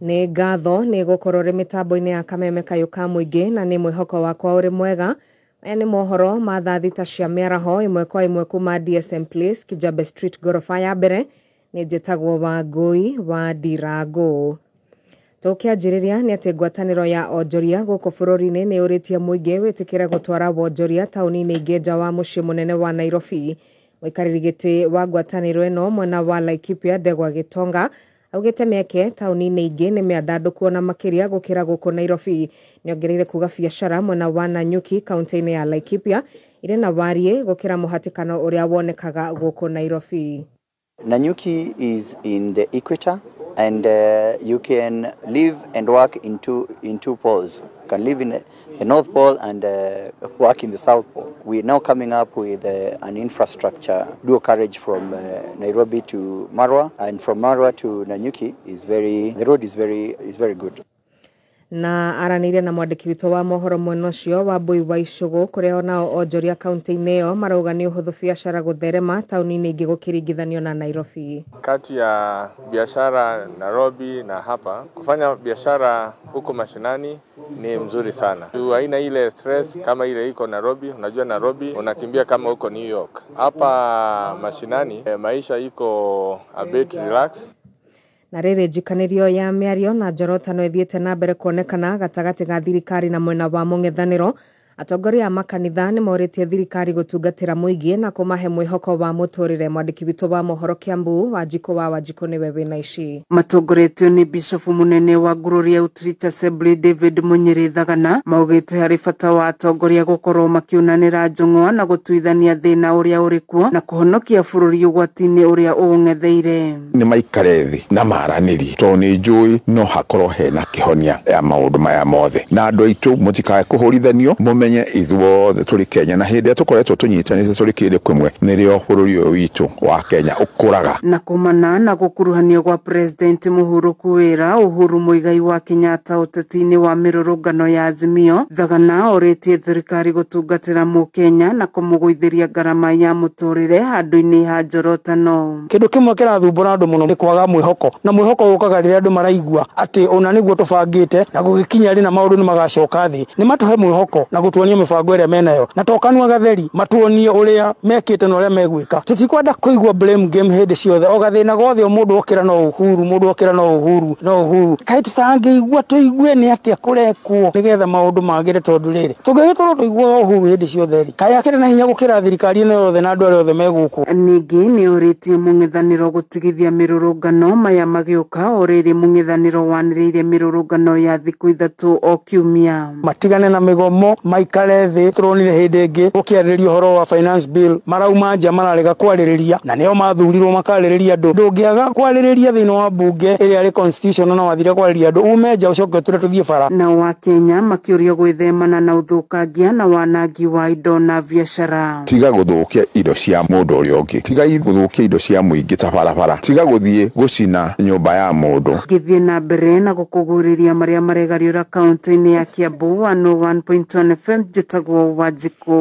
Nĩ ngatho nĩ gũkorwo ũrĩ mĩtambo-inĩ ya kameme kayũ ka mũingĩ na nĩ mwĩhoko wakwa ũrĩ mwega. Aya nĩ mohoro ma thaa thita cia mĩaraho ĩmwe kwa ĩmwe kuma DSM Place, Kijabe Street, goroba ya mbere. Nĩ njĩtagwo Wangũi wa Ndirangũ. Tũkĩanjĩrĩria nĩ atĩ ngwatanĩro ya onjoria gũkũ bũrũri-inĩ nĩ yũrĩtie mũingĩ wĩtĩkĩre gũtwara wonjoria taũni-inĩ ingĩ nja wa mũciĩ mũnene wa Nairobi. Mũikarĩri gĩtĩ wa ngwatanĩro ĩno mwena wa Laikipia Ndegwa Gĩtonga augĩte mĩeke taũni-inĩ ingĩ nĩ mĩandandũku ona makĩria gũkĩra gũkũ Nairobi. Nĩongereire kuga biacara mwena wa Nanyuki kaunti-inĩ ya Laikipia irĩ na wariĩ gũkĩra mũhatĩkano ũrĩa wonekaga gũkũ Nairobi. Nanyuki is in the equator, and you can live and work in two poles. You can live in the North Pole and work in the South Pole. We are now coming up with an infrastructure dual carriage from Nairobi to Marwa, and from Marwa to Nanyuki is very, the road is very good. Na aranĩirie na mwandĩki witũ wa mohoro mwena ũcio wa Mbui wa Icũgũ kũrĩa onao onjoria kaunti-inĩ ĩyo marauga nĩ ũhũthũ biacara gũtherema taũni-inĩ ingĩ gũkĩringithanio na Nairobi. Kati ya biashara Nairobi na hapa, kufanya biashara huko mashinani ni mzuri sana. Haina ile stress kama ile iko Nairobi. Unajua Nairobi unakimbia kama huko New York. Hapa mashinani maisha iko a bit relax. Na rĩrĩ njikanĩrio ya mĩario na njorotano ĩthiĩte na mbere kuonekana gatagatĩ ga thirikari na mwena wa mũng'ethanĩro. Atongoria a makanitha nĩ morĩtie thirikari gũtungatĩra mũingĩ na kũmahe mwĩhoko wa mũtũrĩre. Mwandĩki witũ wa mohoro Kiambu Wanjikũ wa Wanjikũ nĩwe wĩna ici. Matongoretio nĩ Bishofu mũnene wa Gloria Outreach Assembly David Munyiri Thagana maugĩte harĩ bata wa atongoria gũkorwo makiunanĩra njũng'wa na gũtuithania thĩna ũrĩa ũrĩ kuo na kũhonokia bũrũri ũgwati-inĩ ũrĩa ũũng'etheire. Nĩ maikare thĩ na maranĩrie tondũ nĩ njũĩ no hakorwo hena kĩhonia ya maũndũ maya mothe, na andũ aitũ mũtikae kũhũrithanio menye ithuothe tũrĩ Kenya na hĩndĩ ĩrĩa tũkoretwo tũnyitanĩte tũrĩ kĩndũ kĩmwe nĩrĩo bũrũri ũyũ witũ wa Kenya ũkũraga. Na kumana na gũkuruhanio gwa President Mũhuru Kuwĩra Uhuru Muigai wa Kenyatta ũteti-inĩ wa mĩrũrũngano ya Azimio, Thagana orĩtie thirikari gũtungatĩra mũkenya na kũmũgũithĩria ngarama ya mũtũrĩre handũ-inĩ ha njorotano. Kĩndũ kĩmwe kĩrathumbũra andũ mũno nĩ kwaga mwĩhoko, na mwĩhoko ũkaga rĩrĩa andũ maraigua atĩ ũna nĩguo tũbangĩte na gũgĩkinya rĩ na maũndũ nĩ magacoka thĩ. Nĩ matũhe mwĩhoko na gũtuonia mĩbango ĩrĩa menayo na to kanua gatheri matuonie ũrĩa mekĩte na ũrĩa megwĩka. Tũtikwenda kũigua blame game hĩndĩ ciothe, o gathĩna gothe o mũndũ okĩra no Uhuru, mũndũ okĩra no Uhuru, no Uhuru. Kaĩ tũtangĩigua tũigue nĩ atĩa kũrekwo nĩgetha maũndũ magĩre, tondũ rĩrĩ tũngĩgĩtũrwo tũiguaga Uhuru hĩndĩ ciothe rĩ, kaĩ akĩrĩ na hinya gũkĩra thirikari ĩno yothe na andũ arĩa othe me gũkũ. Ningĩ nĩ ũrĩtie mũng'ethanĩro gũtigithia mĩrũrũngano maya magĩũka o rĩrĩ mũng'ethanĩro wanĩrĩire mĩrũrũngano ya thikũ ithatũ o kiumia. Matigane na mĩgomo, maikare thĩ. Tũronire hĩndĩ ĩngĩ gũkĩarĩrĩria ũhoro wa finance bill, marauma nja mararega kwarĩrĩria na nĩo mathurirwo makarĩrĩria andũ. Ndũngĩaga kwarĩrĩria thĩinĩ wa bunge ĩrĩa ĩrĩ constitution na wathire kwarĩrĩria andũ, ume nja ũcoke ũtũre tũthiĩ bara. Nao Akenya makĩũrio gwĩthemana na ũthũkangia na wanangi wa indo na biacara. Tiga gũthũkia indo cia mũndũ ũrĩa ũngĩ, tiga gũthũkia indo cia mũingĩ ta barabara, tiga gũthiĩ gũcina nyũmba ya mũndũ. Ngĩthiĩ na mbere na gũkũgũrĩria marĩa maregariũra kaunti-inĩ ya Kiambu 101.1 FM, njĩtagwo Wanjikũ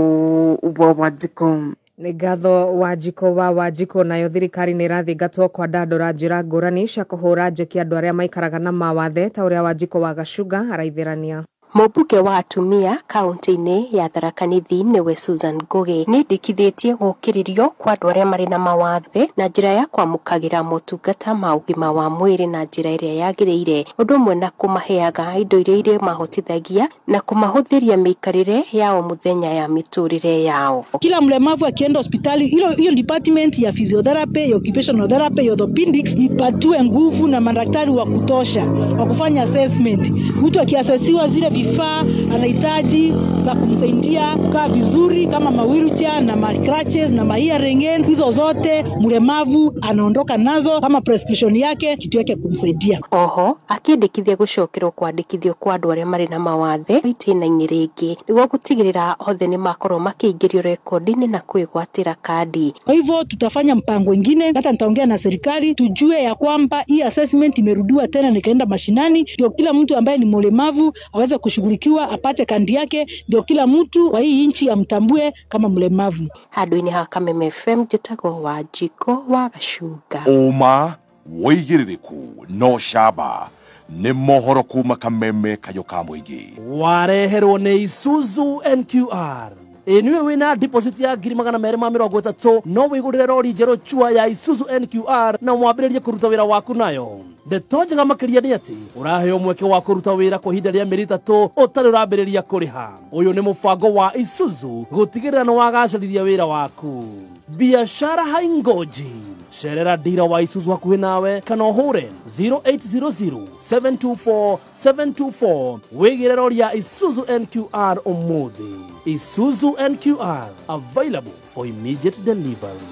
wa Wanjikũ. Nĩ ngatho Wanjikũ wa Wanjikũ. Nayo thirikari nĩ ĩrathingatwo kwandandũra njĩra ngũrani cia kũhũra njeki andũ arĩa maikaraga na mawathe ta ũrĩa Wanjikũ wa Gacunga araithĩrania. Mũmbunge wa atumia kaunti-inĩ ya Tharaka Nithi nĩwe Susan Ngugi nĩendekithĩtie gũkĩrĩrio kwa andũ arĩa marĩ na mawathe na njĩra ya kwamũkagĩra motungata ma ũgima wa mwĩrĩ na njĩra ĩrĩa yagĩrĩire, ũndũ ũmwe na kũmaheaga indo iria irĩmahotithagia na kũmahũthĩria mĩikarĩre ya o mũthenya ya mĩtũrĩre yao. Kila mlemavu akienda hospitali, hiyo department ya physiotherapy, ya occupational therapy, ya orthopedics ipatiwe nguvu na madaktari wa kutosha wa kufanya assessment. Mtu akiasesiwa zile vifaa anahitaji za kumsaidia kukaa vizuri kama ma wheelchair na ma crutches na ma hearing aids, hizo zote mlemavu anaondoka nazo kama prescription yake, kitu yake kumsaidia. Oho akĩendekithia gũcokerwo kwandĩkithio kwa andũ arĩa marĩ na mawathe itĩna-inĩ rĩngĩ nĩguo gũtigĩrĩra othe nĩ makorwo makĩingĩrio rekodi-inĩ na kwĩgwatĩra kandi. Kwa hivyo tutafanya mpango mwingine, hata nitaongea na serikali tujue ya kwamba hii assessment imerudiwa tena nikaenda mashinani, ndio kila mtu ambaye ni mlemavu aweze kushughulikiwa apate kandi yake, ndio kila mtu wa hii nchi amtambue kama mlemavu. Handũ-inĩ ha Kameme FM njĩtagwo Wanjikũ wa Gacunga. Ũma wĩigĩrĩrĩku no camba nĩ mohoro kuma Kameme kayũ ka mũingĩ. Wareherwo nĩ Isuzu NQR. Ĩ nĩwe wĩna deposit ya 230,000 no wĩgũrĩre rori njerũ chua ya Isuzu NQR na mwambĩrĩrie kũruta wĩra waku nayo. Ndeto njega makĩria nĩ atĩ ũraheo mweke wa kũruta wĩra kwa ihinda rĩa mĩeri 3 ũtarĩ ũrambĩrĩria kũrĩha. Ũyũ nĩ mũbango wa Isuzu gũtigĩrĩra nĩ wagacĩrithia wĩra waku. Biashara haingoji. Cerera dira wa Isuzu hakuhĩ nawe kana ũhũre 0800 724 724 wĩgĩre rori ya Isuzu NQR ũmũthĩ. Isuzu NQR available for immediate delivery.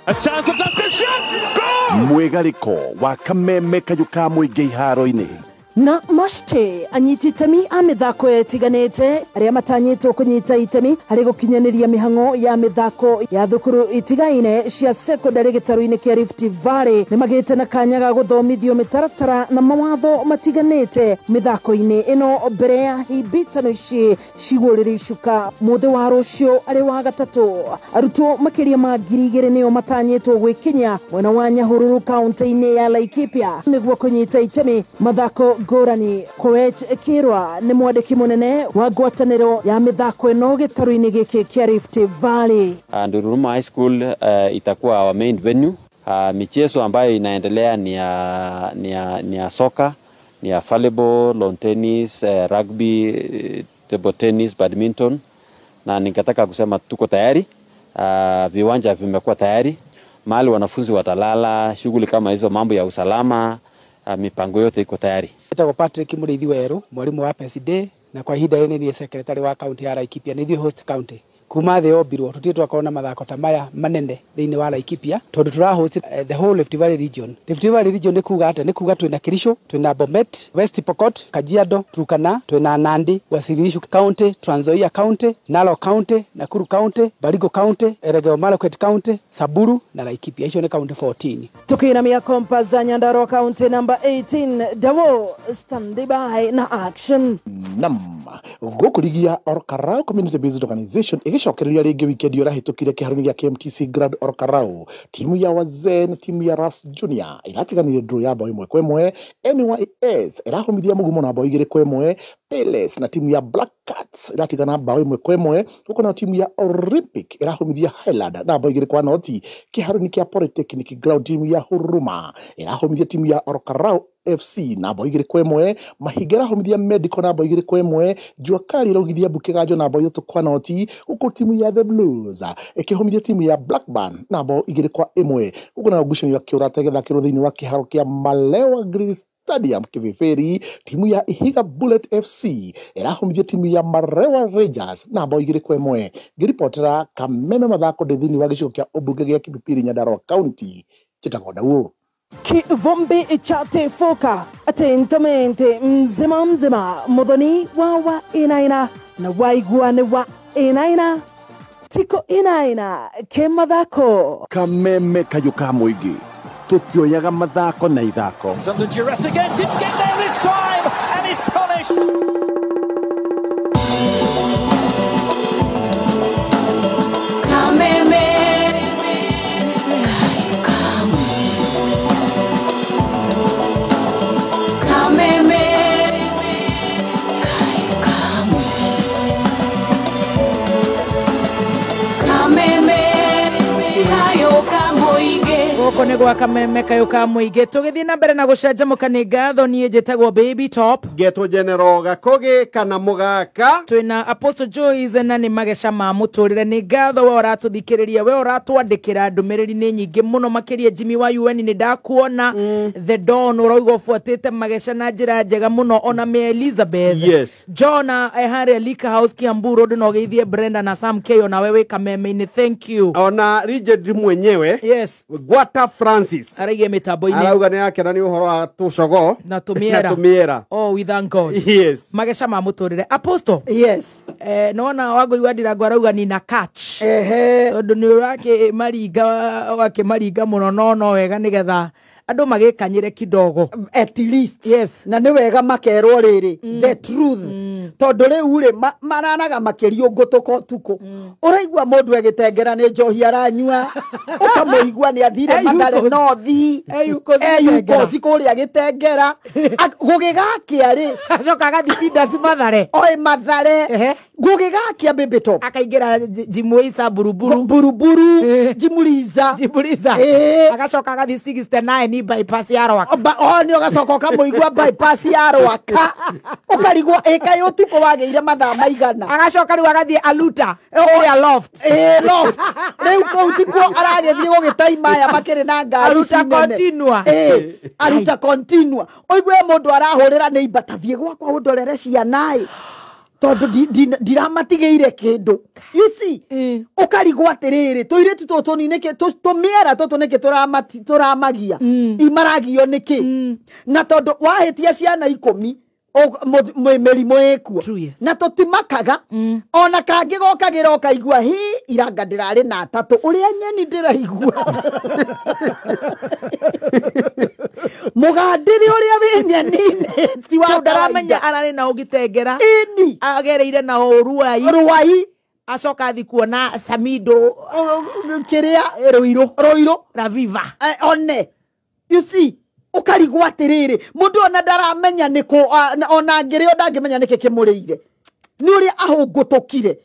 A chance for Tusker, shot! Goal! Mwĩgarĩko wa Kameme kayũ ka mũingĩ iharo-inĩ. Na mashte anyiti itemi a mĩthako ĩtiganĩte arĩa matanyĩtwo kũnyita itemi harĩ gũkinyanĩria mĩhang'o ya mĩthako ya thukuru itigaine cia secondary gĩtarũ-inĩ kĩa Rift Valley nĩ magĩte na kanya ga gũthomithio mĩtaratara na mawatho matiganĩte mĩthako-inĩ ĩno mbere ya hibitano ici cigũrĩre icuka mũthĩ wa rũciũ arĩ wa gatatũ. Arutwo makĩria ma 2,000 nĩo matanyĩtwo gwĩkinya mwena wa Nyahururu kaunti-inĩ ya Laikipia nĩguo kũnyita itemi mathako ngũrani. Koech Kirwa nĩ mwandĩki mũnene wa ngwatanĩro ya mĩthako ĩno gĩtarũ-inĩ gĩkĩ kĩa Rift Valley. Nduruma High School itakuwa our main venue. Michezo ambayo inaendelea ni ya soka, ni ya volleyball, lawn tennis, rugby, table tennis, badminton. Na ningetaka kusema tuko tayari. Viwanja vimekuwa tayari. Mahali wanafunzi watalala, shughuli kama hizo, mambo ya usalama, mipango yote iko tayari. Etagwo Patrick Muriithi Weru, mwalimu wa PSD, na kwa ihinda rĩrĩ niĩ secretary wa county ya Laikipia, nĩ ithuĩ host county. Kuma thĩ yombirwo tũtirĩ twakorwo na mathako ta maya manene thĩinĩ wa Laikipia tondũ tũra host the whole Rift Valley region. Rift Valley region nĩ kuga atĩa? Nĩ kuga twĩna Kericho, twĩna Bomet, West Pokot, Kajiado, Turkana, twĩna Nandi, Uasin Gishu County, Trans Nzoia County, Narok County, Nakuru County, Baringo County, Elgeyo Marakwet County, Samburu na Laikipia. Icio nĩ county 14. Tukiinamia kompas za Nyandarua County number 18, Dawo standing by na action. Nam gũkũ rigi ya Orkarau Community Based Organization ĩgĩcokereria rĩngĩ wikendi ũrahĩtũkire kĩharo-inĩ gĩa KMTC Grand Orkarau. Timu ya Wazee na timu ya Ras Junior ĩratiganire draw ya bao 1-1. NYS ĩrahũmithia Mũgumo na bao 2-1. Palace na timu ya Black Cats ĩratigana bao 1-1. Huko na timu ya Olympic ĩrahũmithia Highland na bao 2-0. Kĩharo-inĩ kĩa Polytechnic Ground timu ya Huruma ĩrahũmithia timu ya Orkarau FC na bao 2-1. Mahinga ĩrahũmithia Medical na bao 2-1. Jua Kali ĩraugithia Bukiganjo na bao 3-0. Huko timu ya The Blues ĩkĩhũmithia timu ya Blackburn na bao 2-1. Huko na ngucanio ya kĩũrata ĩgĩthakĩrwo thĩinĩ wa kĩharo kĩa Malewa Green Stadium Kiviferi, timu ya Ihiga Bullet FC ĩrahũmithia timu ya Marewa Rangers na bao 2-1. Ngĩribotera Kameme mathako ndĩ thĩinĩ wa gĩcigo kĩa ũmbunge gĩa Kipipiri Nyandarua County, njĩtagwo Ndauũ. Kivumbi cha tefoka atentamente mzima mzima muthoni wa inaina na waiguane wa inaina tiko inaina kemathako. Kameme kayũ ka mũingĩ tũtioyaga mathako na ithako. Under duress again, didn't get there this time and is punished. Kameme Kameme. Gũkũ nĩ gwa Kameme kayũ ka mũingĩ tũgĩthiĩ na mbere na gũcanjamũka nĩ ngatho niĩ njĩtagwo Baby Top Ngetwo General Gakogi kana Mũgaka twĩna Apostle Joyce na nĩ mageca ma mũtũrĩre nĩ ngatho we ũratũthikĩrĩria we ũratwandĩkĩra ndũmĩrĩri nĩ nyingĩ mũno makĩria Jimmy wa UN nĩ ndakuona The Don ũrauga ũbuatĩte mageca na njĩra njega mũno ona me Elizabeth yes. Jona harĩa Lika House Kiambu Road no geithie Brenda na Sam K ona wewe Kameme-inĩ thank you ona Richard mwenyewe yes Gwata Francis araigie mitambo-inĩ arauga nĩ akena nĩ ũhoro wa tũcogo na tũmĩera oh we thank God yes mageca ma mũtũrĩre Apostle yes nona Wangũi wa Ndirango arauga ni na catch tondũ nĩ ũrakĩmaringa ũgakĩmaringa mũno no wega nĩgetha andũ magĩkanyĩre kidogo at least yes na nĩ wega makerwo rĩrĩ the truth tondũ rĩu rĩ maranaga makĩrio ngũtũka ũtukũ ũraigua mũndũ agĩtengera nĩ njohi aranyua ũkamũigua nĩ athire Mathare North eyukosi kũrĩa agĩtengera gũgĩgakĩa rĩ acoka agathiĩ Leaders Mathare oĩ Mathare gũgĩgakĩa Baby Top akaingĩra Jimwisa buruburu buruburu Jimuliza Jimuliza agacoka agathiĩ 69 ni bypass ya Rwaka o nĩ ũgacoka ũkamũigua bypass ya Rwaka ũkarigwo ĩkaĩ ũtukũ wagĩire mathaa maigana agacoka rĩu agathiĩ Aluta kũrĩa loft loft rĩu kũu tikuo aragĩthiĩ gũgĩtaima aya makĩrĩ na ngari Aluta continua Aluta continua ũigue mũndũ arahũrĩra nĩ imba tathiĩ gwakwa ũndorere ciana tondũ ndiramatigĩire kĩndũ you see ũkarigwo atĩrĩrĩ tũirĩtu tũtũ nĩkĩ tũmĩera tũtũ nĩkĩ tũramagia imaragio nĩkĩ na tondũ wahĩtia ciana 10 mĩrimũ ĩkuo na tũtimakaga ona kangĩ gokagĩra ũkaigua hi iranga ndĩrarĩ na atatũ ũrĩa nyeni ndĩraigua mũgandĩre ũrĩa wĩ nyeni-inĩ ti wa ndaramenya ararĩ na ũgĩtengera ĩni agereire na ũruai ruai acoka athi kuona Samido kĩrĩa Rũirũ Raviva one you see ũkarigwo atĩrĩrĩ mũndũ ona ndaramenya nĩkũ ona angĩrĩo ndangĩmenya nĩkĩ kĩmũrĩire nĩ ũrĩa ahũngũtũkire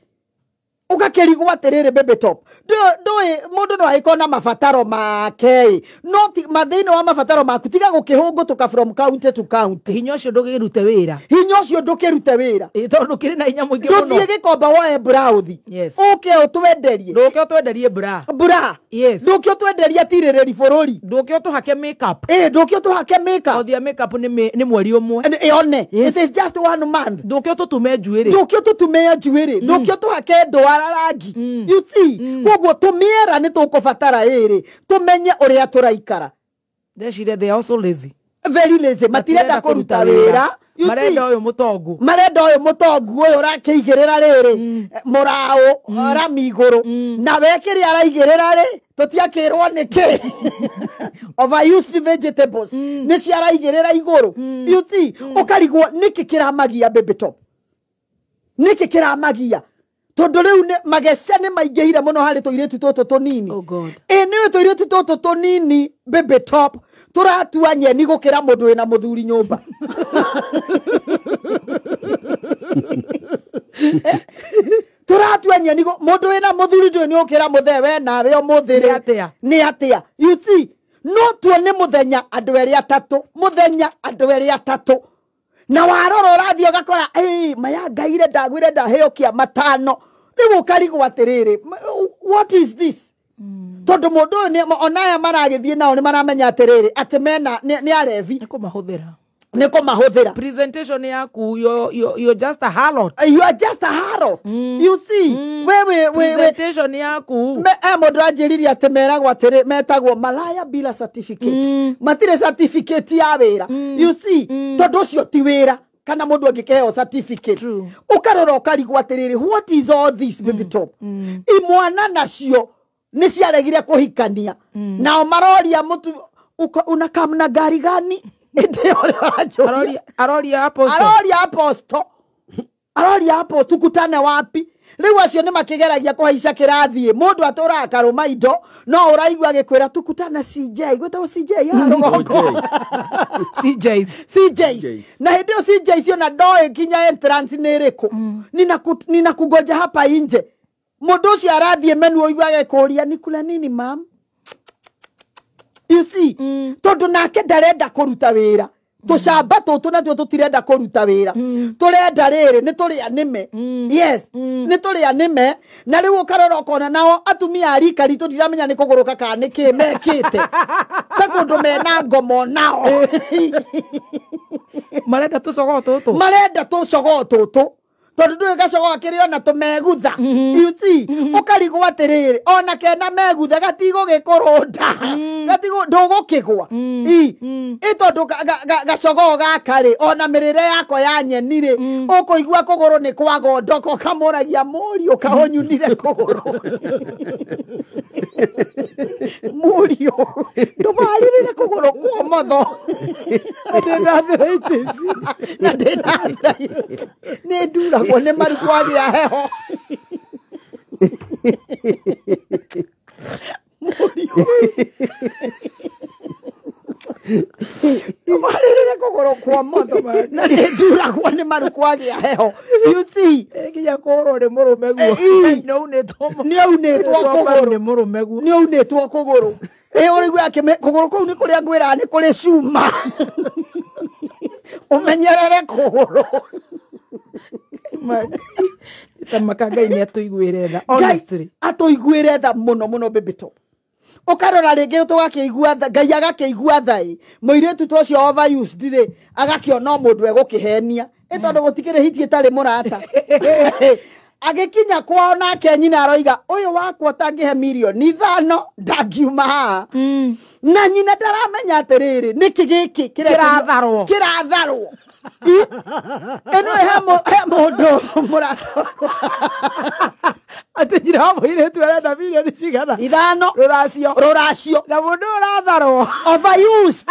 ũgakĩrigwo atĩrĩrĩ Baby Top ndũĩ mũndũ no agĩkorwo na mabataro make no thĩinĩ wa mabataro maku tiga gũkĩhũngũtũka from county to county hinya ũcio ndũkĩrute wĩra hinya ũcio ndũkĩrute wĩra tondũ kĩrĩ na hinya mũingĩ mũno ndũthiĩ Gĩkomba woe brauthi ũke ũtwenderie ndũke ũtwenderie bra yes ndũke ũtwenderie atirĩrĩri bũrũri ndũke ũtũhake makeup ndũke ũtũhake makeup othia makeup nĩ mweri ũmwe one it is just one month ndũke ũtũtume njuĩrĩ ndũke ũtũtume njuĩrĩ ndũke ũtũhake ndwara rangi you see koguo tũmĩera nĩ tũkũbatara rĩrĩ tũmenye ũrĩa tũraikara ndecire they are also lazy very lazy matirenda kũruta wĩra marenda ũyũ mũtongu marenda ũyũ mũtongu ũyũ ũrakĩigĩrĩra rĩrĩ mũraũ rami igũrũ na we kĩrĩa araigĩrĩra rĩ tũtiakĩrwo nĩkĩ overused vegetables nĩ ciaraigĩrĩra igũrũ you see ũkarigwo nĩkĩ kĩramagia Baby Top nĩkĩ kĩramagia tondũ rĩu mageca nĩ maingĩhire mũno harĩ tũirĩtu tũtũ tũnini ĩ nĩũĩ tũirĩtu tũtũ tũnini Baby Top tũratua nyeni gũkĩra mũndũ wĩna mũthuri nyũmba tũratua nyeni mũndũ wĩna mũthuri ndũĩ nĩ ũkĩra mũthee we nawe ũmũthĩ rĩ nĩ atĩa you see no tuone mũthenya andũ erĩ atatũ mũthenya andũ erĩ atatũ na warora ũrathiĩ ũgakora maya ngaire ndagwire ndaheo kĩa matano rĩu ũkarigwo atĩrĩrĩ what is this tondũ mũndũ ũyũ onaya maragĩthiĩ nao nĩ maramenya atĩrĩrĩ atĩ mena nĩ arevi nĩ kũmahũthĩra presentation yaku you're just a harlot you are just a harlot you see wewe presentation yaku mũndũ anjĩririe atĩ meragwo atĩrĩ metagwo malaya bila certificate matirĩ certificate ya wĩra you see tondũ ũcio ti wĩra kana mũndũ angĩkĩheo certificate ũkarora ũkarigwo atĩrĩrĩ what is all this Baby Top imwana nacio nĩ ciaregire kũhikania nao maroria mũtu unakamna gari gani aroria apostle aroria apostle tukutane wapi rĩu acio nĩ makĩgeragia kũhaica kĩrathiĩ mũndũ atũraga karũma indo no ũraigua agĩkwĩra tukutane CJ gwĩtagwo CJ ya rũgongo CJs na hĩndĩ ĩyo CJs ona ndoĩ kinya entrance nĩ ĩrĩkũ ninakungoja hapa inje mũndũ ũcio arathiĩ menu ũigua agĩkũria nikula nini mam. You You see, tondu nake ndarenda kuruta wira. Tucamba tutu natuo tutirenda kuruta wira. Turenda riri ni turi anime. Yes, ni turi anime. Na riu ukarora ukona nao atumia a rika ritu ndiramenya ni kuguruka kana ni ki mekite. Ta kundu mena ngomo nao. Marenda tucogoo tutu. Marenda tucogoo tutu. Tondu ndui gacogoo kiri ona tumegutha. You see, ukarigwo atiriri ona kena megutha gatigũgĩkũrũnda. Gatigo ndũgũkĩgwa. I tondu gacogoo gaka rĩ ona mĩrĩre yako ya nyeni rĩ ũkũigua kũgũrũ nĩ kwagondoka ũkamũragia mũriũ kahonyunire kũgũrũ. Mũriũ ndũmarĩrĩre kũgũrũ kwa ũmotho. Ndĩna arthritis. Na ndĩna arthritis. Nĩ nduragwo nĩ maru kwagĩa heho. Ndũmarĩrĩre kũgũrũ kwa ũmotho na nĩ nduragwo nĩ maru kwagĩa heho. You see, nginya kũhũrwo nĩ mũrũme guo. Nĩ aunĩtwo kũgũrũ. Nĩ mũrũme guo. Nĩ aunĩtwo kũgũrũ. Ĩ ũraigua kũgũrũ kũu nĩ kũrĩa ngwĩraga nĩ kũrĩ cuma. Ũmenyerere kũgũrũ. Tamaka Ngai nĩ atũiguĩre tha. Honestly. Atũiguĩre tha mũno mũno bĩbĩto. Ũkarora rĩngĩ tũgakĩigua tha, Ngai agakĩigua tha ĩ. Mũirĩtu ta ũcio overused rĩ, agakĩona o mũndũ egũkĩhenia. Ĩ tondũ gũtikĩrĩ hiti ĩtarĩ mũrata. Agĩkinya kwao nake nyina aroiga ũyũ wakwa ũtangĩhe mirioni 5 ndangiuma haha. Na nyina ndaramenya atĩrĩrĩ nĩkĩ gĩkĩ kĩratharwo. Kĩratharwo. Ĩno he mũndũ mũrata atĩ nyina wa mũirĩtu arenda mirioni cigana? 5. Rũracio. Rũracio. Na mũndũ ũratharwo. Overused.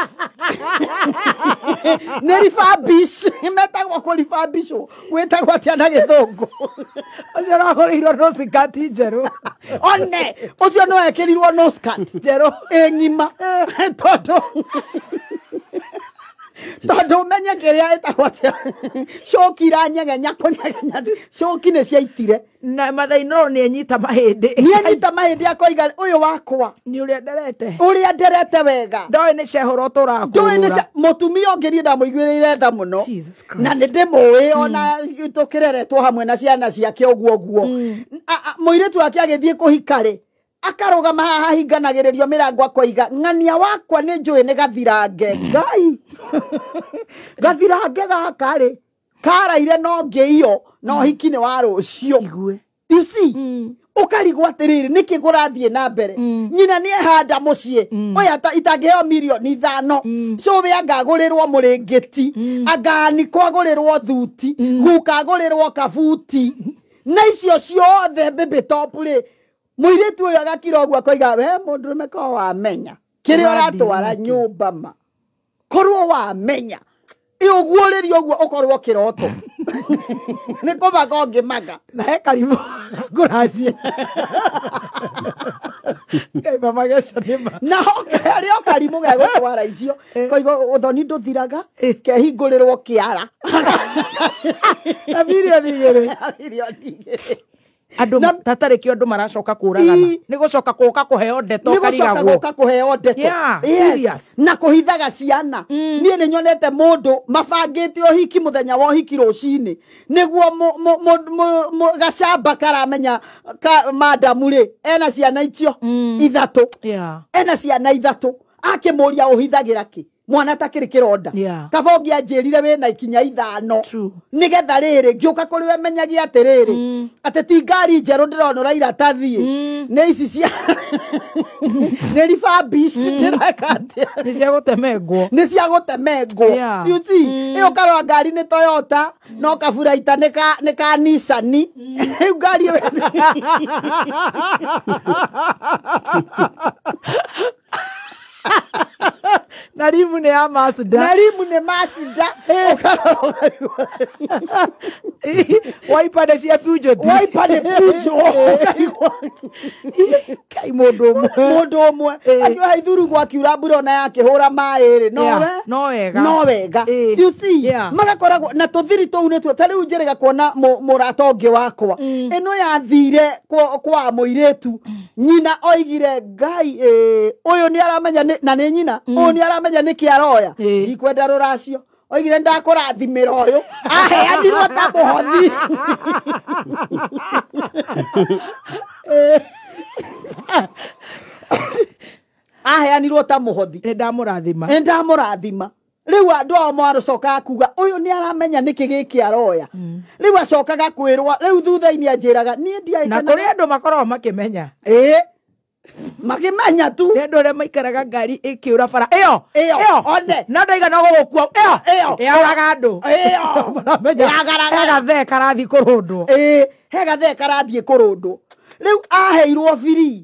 Nĩ refurbish. Metagwo kũ refurbishwo. Gwĩtagwo atĩa na gĩthũngũ? Ũcio ũragũrĩirwo nose cut njerũ. One, ũcio no ekĩrirwo nose cut njerũ. Ĩ ng'ima. Tondũ ũmenye kĩrĩa ĩtagwo atĩa. Coki iranyegenya kũnyegenya. Coki nĩ ciaitire. Na Mathai no nĩ enyita mahĩndĩ. Nĩ enyita mahĩndĩ akoiga ũyũ wakwa. Nĩ ũrĩa nderete. Ũrĩa nderete wega. Ndoĩ nĩ cehũra ũtũraga Ndoĩ nĩ mũtumia ũngĩ niĩ ndamũiguĩrĩire tha mũno. Na nĩ ndĩmũĩ ona tũkĩreretwo hamwe na ciana ciake ũguo ũguo. Mũirĩtu wake agĩthiĩ kũhika rĩ, akarũgama haha hahinganagĩrĩrio mĩrango akoiga ng'ania wakwa nĩ njũĩ nĩ gathirange. Ngai. Gathirange gaka rĩ karaire no ngĩio no hiki nĩ wa rũciũ. You see, ũkarigwo atĩrĩrĩ nĩkĩ kũrathiĩ na mbere. Nyina nĩ ehanda mũciĩ ũyũ itangĩheo mirioni 5. Cũwe angagũrĩrwo mũrĩngĩti, angaanĩkwo agũrĩrwo thuti, guka agũrĩrwo kabuti. Na icio ciothe baby top rĩ, mũirĩtu ũyũ agakira ũguo akoiga we mũndũrũme ko wamenya kĩrĩa ũratwara nyũmba ma korwo wamenya ĩ ũguũrĩrio ũguo ũkorwo kĩroto. Nĩ kũmaka ũngĩmaka. Na he karimũ ngũracia. Ngai mamageca nĩ ma. Na harĩ o karimũ gegũtwara icio koiga ũthoni ndũthiraga kehingũrĩrwo kĩara. Na mirioni 2. Na mirioni 2. Andũ tatarĩ kĩo andũ maracoka kũragana. Nĩ gũcoka gũka kũheo ndeto Nĩ gũcoka ũkarigagwo. gũka kũheo ndeto. Yeah, Yes. serious. Na kũhithaga ciana. Niĩ nĩ nyonete mũndũ mabangĩte ũhiki mũthenya wa ũhiki rũcinĩ nĩguo gacamba karamenya madamu rĩ ena ciana icio 3. Ena ciana 3. Akĩmũria ũhithagĩra kĩ? Mwana takĩrĩ kĩronda. Kaba ũngĩanjĩrire wĩna ikinya 5. Nĩgetha rĩrĩ ngĩũka kũrĩ we menyagia atĩrĩrĩ atĩ ti ngari njerũ ndĩrona ũrairatathi nĩ ici cia nĩ refurbished ndĩreka atĩa? Nĩ cia gũtemengwo. Nĩ cia gũtemengwo. You see, ĩyo ũkarora ngari nĩ Toyota no kaburaita nĩ ka Nissan. Rĩu ngari ĩyo Na rimu nĩ ya Mazda. Na rimu nĩ Mazda. Ũkarora waipa nĩ cia Peugeot. Waipa nĩ Peugeot. Kai mũndũ ũmwe. Mũndũ ũmwe. Akiuga ithuru gwakiura mbura ona yakĩhũra maĩ rĩ. No wega. No wega. You see, magakoragwo na tũthiri tũu nĩtuo ta rĩu njĩrĩga kuona mũrata ũngĩ wakwa. Ĩno yathire kwa mũirĩtu. Nyina oigire Ngai ũyũ nĩ aramenya na nĩ nyina. Ũyũ nĩ aramenya nĩkĩ aroya. Ndikwenda rũracio. Oigire ndakũrathimĩra ũyũ. Aheanirwo ta mũhothi. Aheanirwo ta mũhothi. Nĩ ndamũrathima. Nĩ ndamũrathima. Rĩu andũ ao marũcokaga kuga ũyũ nĩ aramenya nĩkĩ gĩkĩ aroya. Rĩu acokaga kwĩrwo rĩu thutha-inĩ anjĩraga niĩ ndiaĩ. Na kũrĩ andũ makoragwo makĩmenya. Makĩmenya tu. Nĩ andũ arĩa maikaraga ngari ĩkĩũra bara ĩyo ĩyo one na ndaigana gũgũkua ĩyo ĩyo ĩraga andũ ĩyo maramenya he gathee karathiĩ kũrũndwo. He gathee karathiĩ kũrũndwo. Rĩu aheirwo free.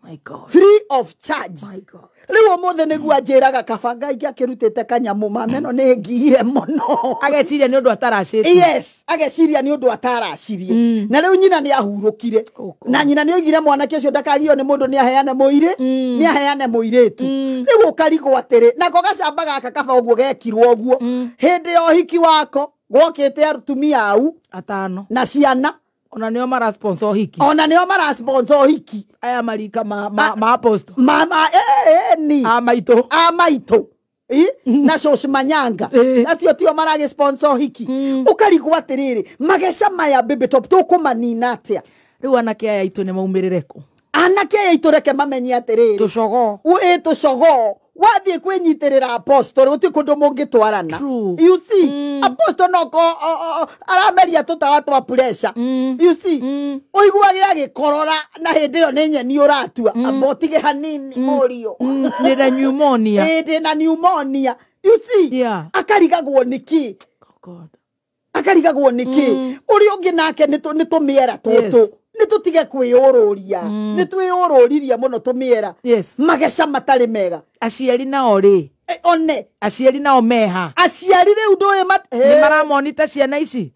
My God. Free of charge. My God. Rĩu ũmũthĩ nĩguo anjĩraga kaba Ngai akĩrutĩte kanyamũ mameno nĩ ngire mũno. Ageciria nĩ ũndũ ataracĩtie. Yes, ageciria nĩ ũndũ ataracirie. Na rĩu nyina nĩ ahurũkire. Na nyina nĩ oigire mwanake ũcio ndakagio nĩ mũndũ nĩ aheane mũirĩ, nĩ aheane mũirĩtu. Rĩu ũkarigwo atĩrĩ, nako gacamba gaka kaba ũguo gekirwo ũguo. Hĩndĩ ya ũhiki wako gwokĩte atumia au atano na ciana. Ona nĩo mara sponsor hiki. Ona nĩo mara sponsor hiki. Aya marika ma apostle. Ma ni. A maitũ. A maitũ. Na coci manyanga. Acio tio maragĩ sponsor hiki. Ũkarigwo atĩrĩrĩ, mageca maya Baby Top tũkũmanina atĩa? Rĩu anake aya aitũ nĩ maumĩrĩre kũ? Anake aya aitũ reke mamenye atĩrĩrĩ. Tũcogoo. Tũcogoo. Wathiĩ kwĩnyitĩrĩra apostle gũtirĩ kũndũ mũngĩtwarana. You see, apostle no ko arameria tũtawa twa pressure. You see, ũiguage agĩkorora na hĩndĩ ĩyo nĩ nyeni ũratua. Amba ũtige hanini mũriũ. Ndĩ na pneumonia. Ndĩ na pneumonia. You see, akarigagwo nĩkĩ? Akarigagwo nĩkĩ? Ũrĩa ũngĩ nake nĩ tũmĩera tũtũ. Nĩ tũtige kwĩyũrũria. Nĩ twĩyũrũririe mũno tũmĩera. Mageca matarĩ mega. Aciari nao rĩ? One. Aciari nao meha. Aciari rĩu ndũĩ nĩ maramonita ciana ici?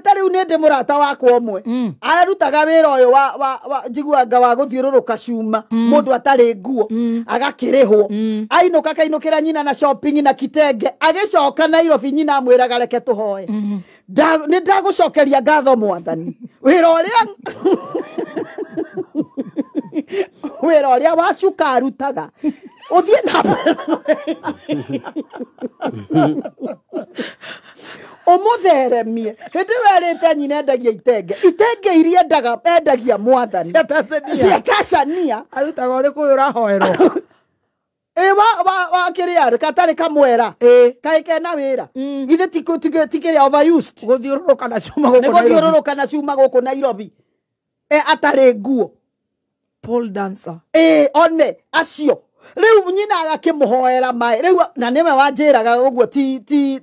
Ta rĩu nĩ ndĩ mũrata wakwa ũmwe. Arutaga wĩra ũyũ wa njiguanga wa gũthiũrũrũka cuma. Mũndũ atarĩ nguo. Agakĩrĩhwo. Ainũka akainũkĩra nyina na shopping na kitenge. Agĩcoka Nairobi nyina amwĩraga reke tũhoe. Nĩ ndagũcokeria ngatho mwathani. Wĩra ũrĩa wa cuka arutaga. Ũthiĩ na mbere. Ũmũtheremie. Hĩndĩ ĩyo erĩte nyina endagia itenge. Itenge iria endagia mwathani. Cia Tanzania. Arutaga ũrĩkũ ũyũ ũrahoerwo? Wa kĩrĩa gatarĩ kamwera. Kaĩ kena wĩra. Githĩ ti kĩrĩa overused. Gũthiũrũrũka na cuma gũkũ Nairobi. Gũthiũrũrũka na cuma gũkũ Nairobi. Atarĩ nguo. Pole dancer. One acio. Rĩu nyina agakĩmũhoera maĩ. Rĩu na nĩwe wanjĩraga ũguo ti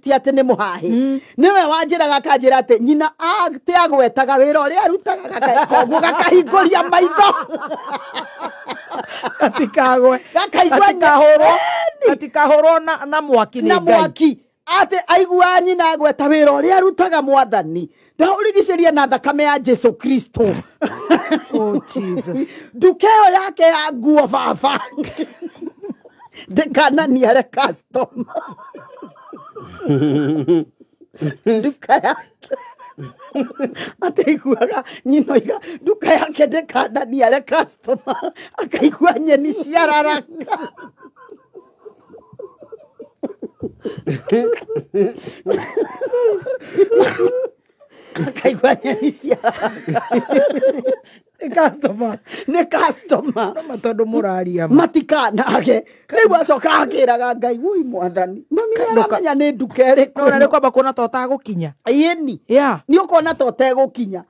atĩ nĩ mũhahĩ. Nĩwe wanjĩraga akanjĩra atĩ nyina atĩ agwetaga wĩra ũrĩa arutaga koguo gakahingũria maitho. Gatikagwe. Gakaigua gatikahũrwo na mwaki nĩ Ngai. Na mwaki. Atĩ aigua nyina agweta wĩra ũrĩa arutaga mwathani. Ndaũrigicĩria na thakame ya Jesu Kristo. Oh Jesus. Nduka ĩyo yake ya nguo baba. Ndikananiare customer. Nduka yake. Ataiguaga nyina oiga nduka yake ndikananiare customer. Akaigua nyeni ciararaka. Akaigua nyeni ciararaka. Customer. Nĩ customer. No tondũ mũraria. Matikanage. Rĩu acoka akĩraga Ngai wui mwathani. Mami nĩaramenya nĩ nduka ĩrĩkũ. No na kwamba kuona ta ũtagũkinya. Ĩni. Yeah. Nĩ ũkuona ta ũtegũkinya.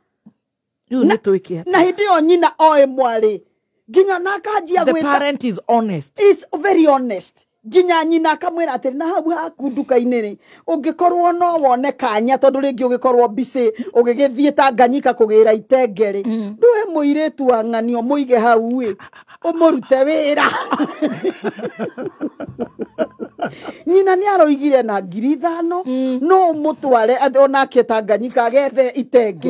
Rĩu nĩ twĩke atĩa? Na hĩndĩ ĩyo nyina oĩ mwarĩ. Nginya na akanjia The gwĩta. parent is honest. Is very honest. Nginya nyina akamwĩra atĩrĩ na hau haku nduka-inĩ rĩ ũngĩkorwo no wone kanya tondũ rĩngĩ ũgĩkorwo busy ũgĩgĩthiĩ Tanganyika kũgĩra itenge rĩ ndũhe mũirĩtu wa ng'ani ũmũige hau ĩ ũmũrute wĩra. Nyina nĩ aroigire na 5,000 no mũtware onake Tanganyika agethe itenge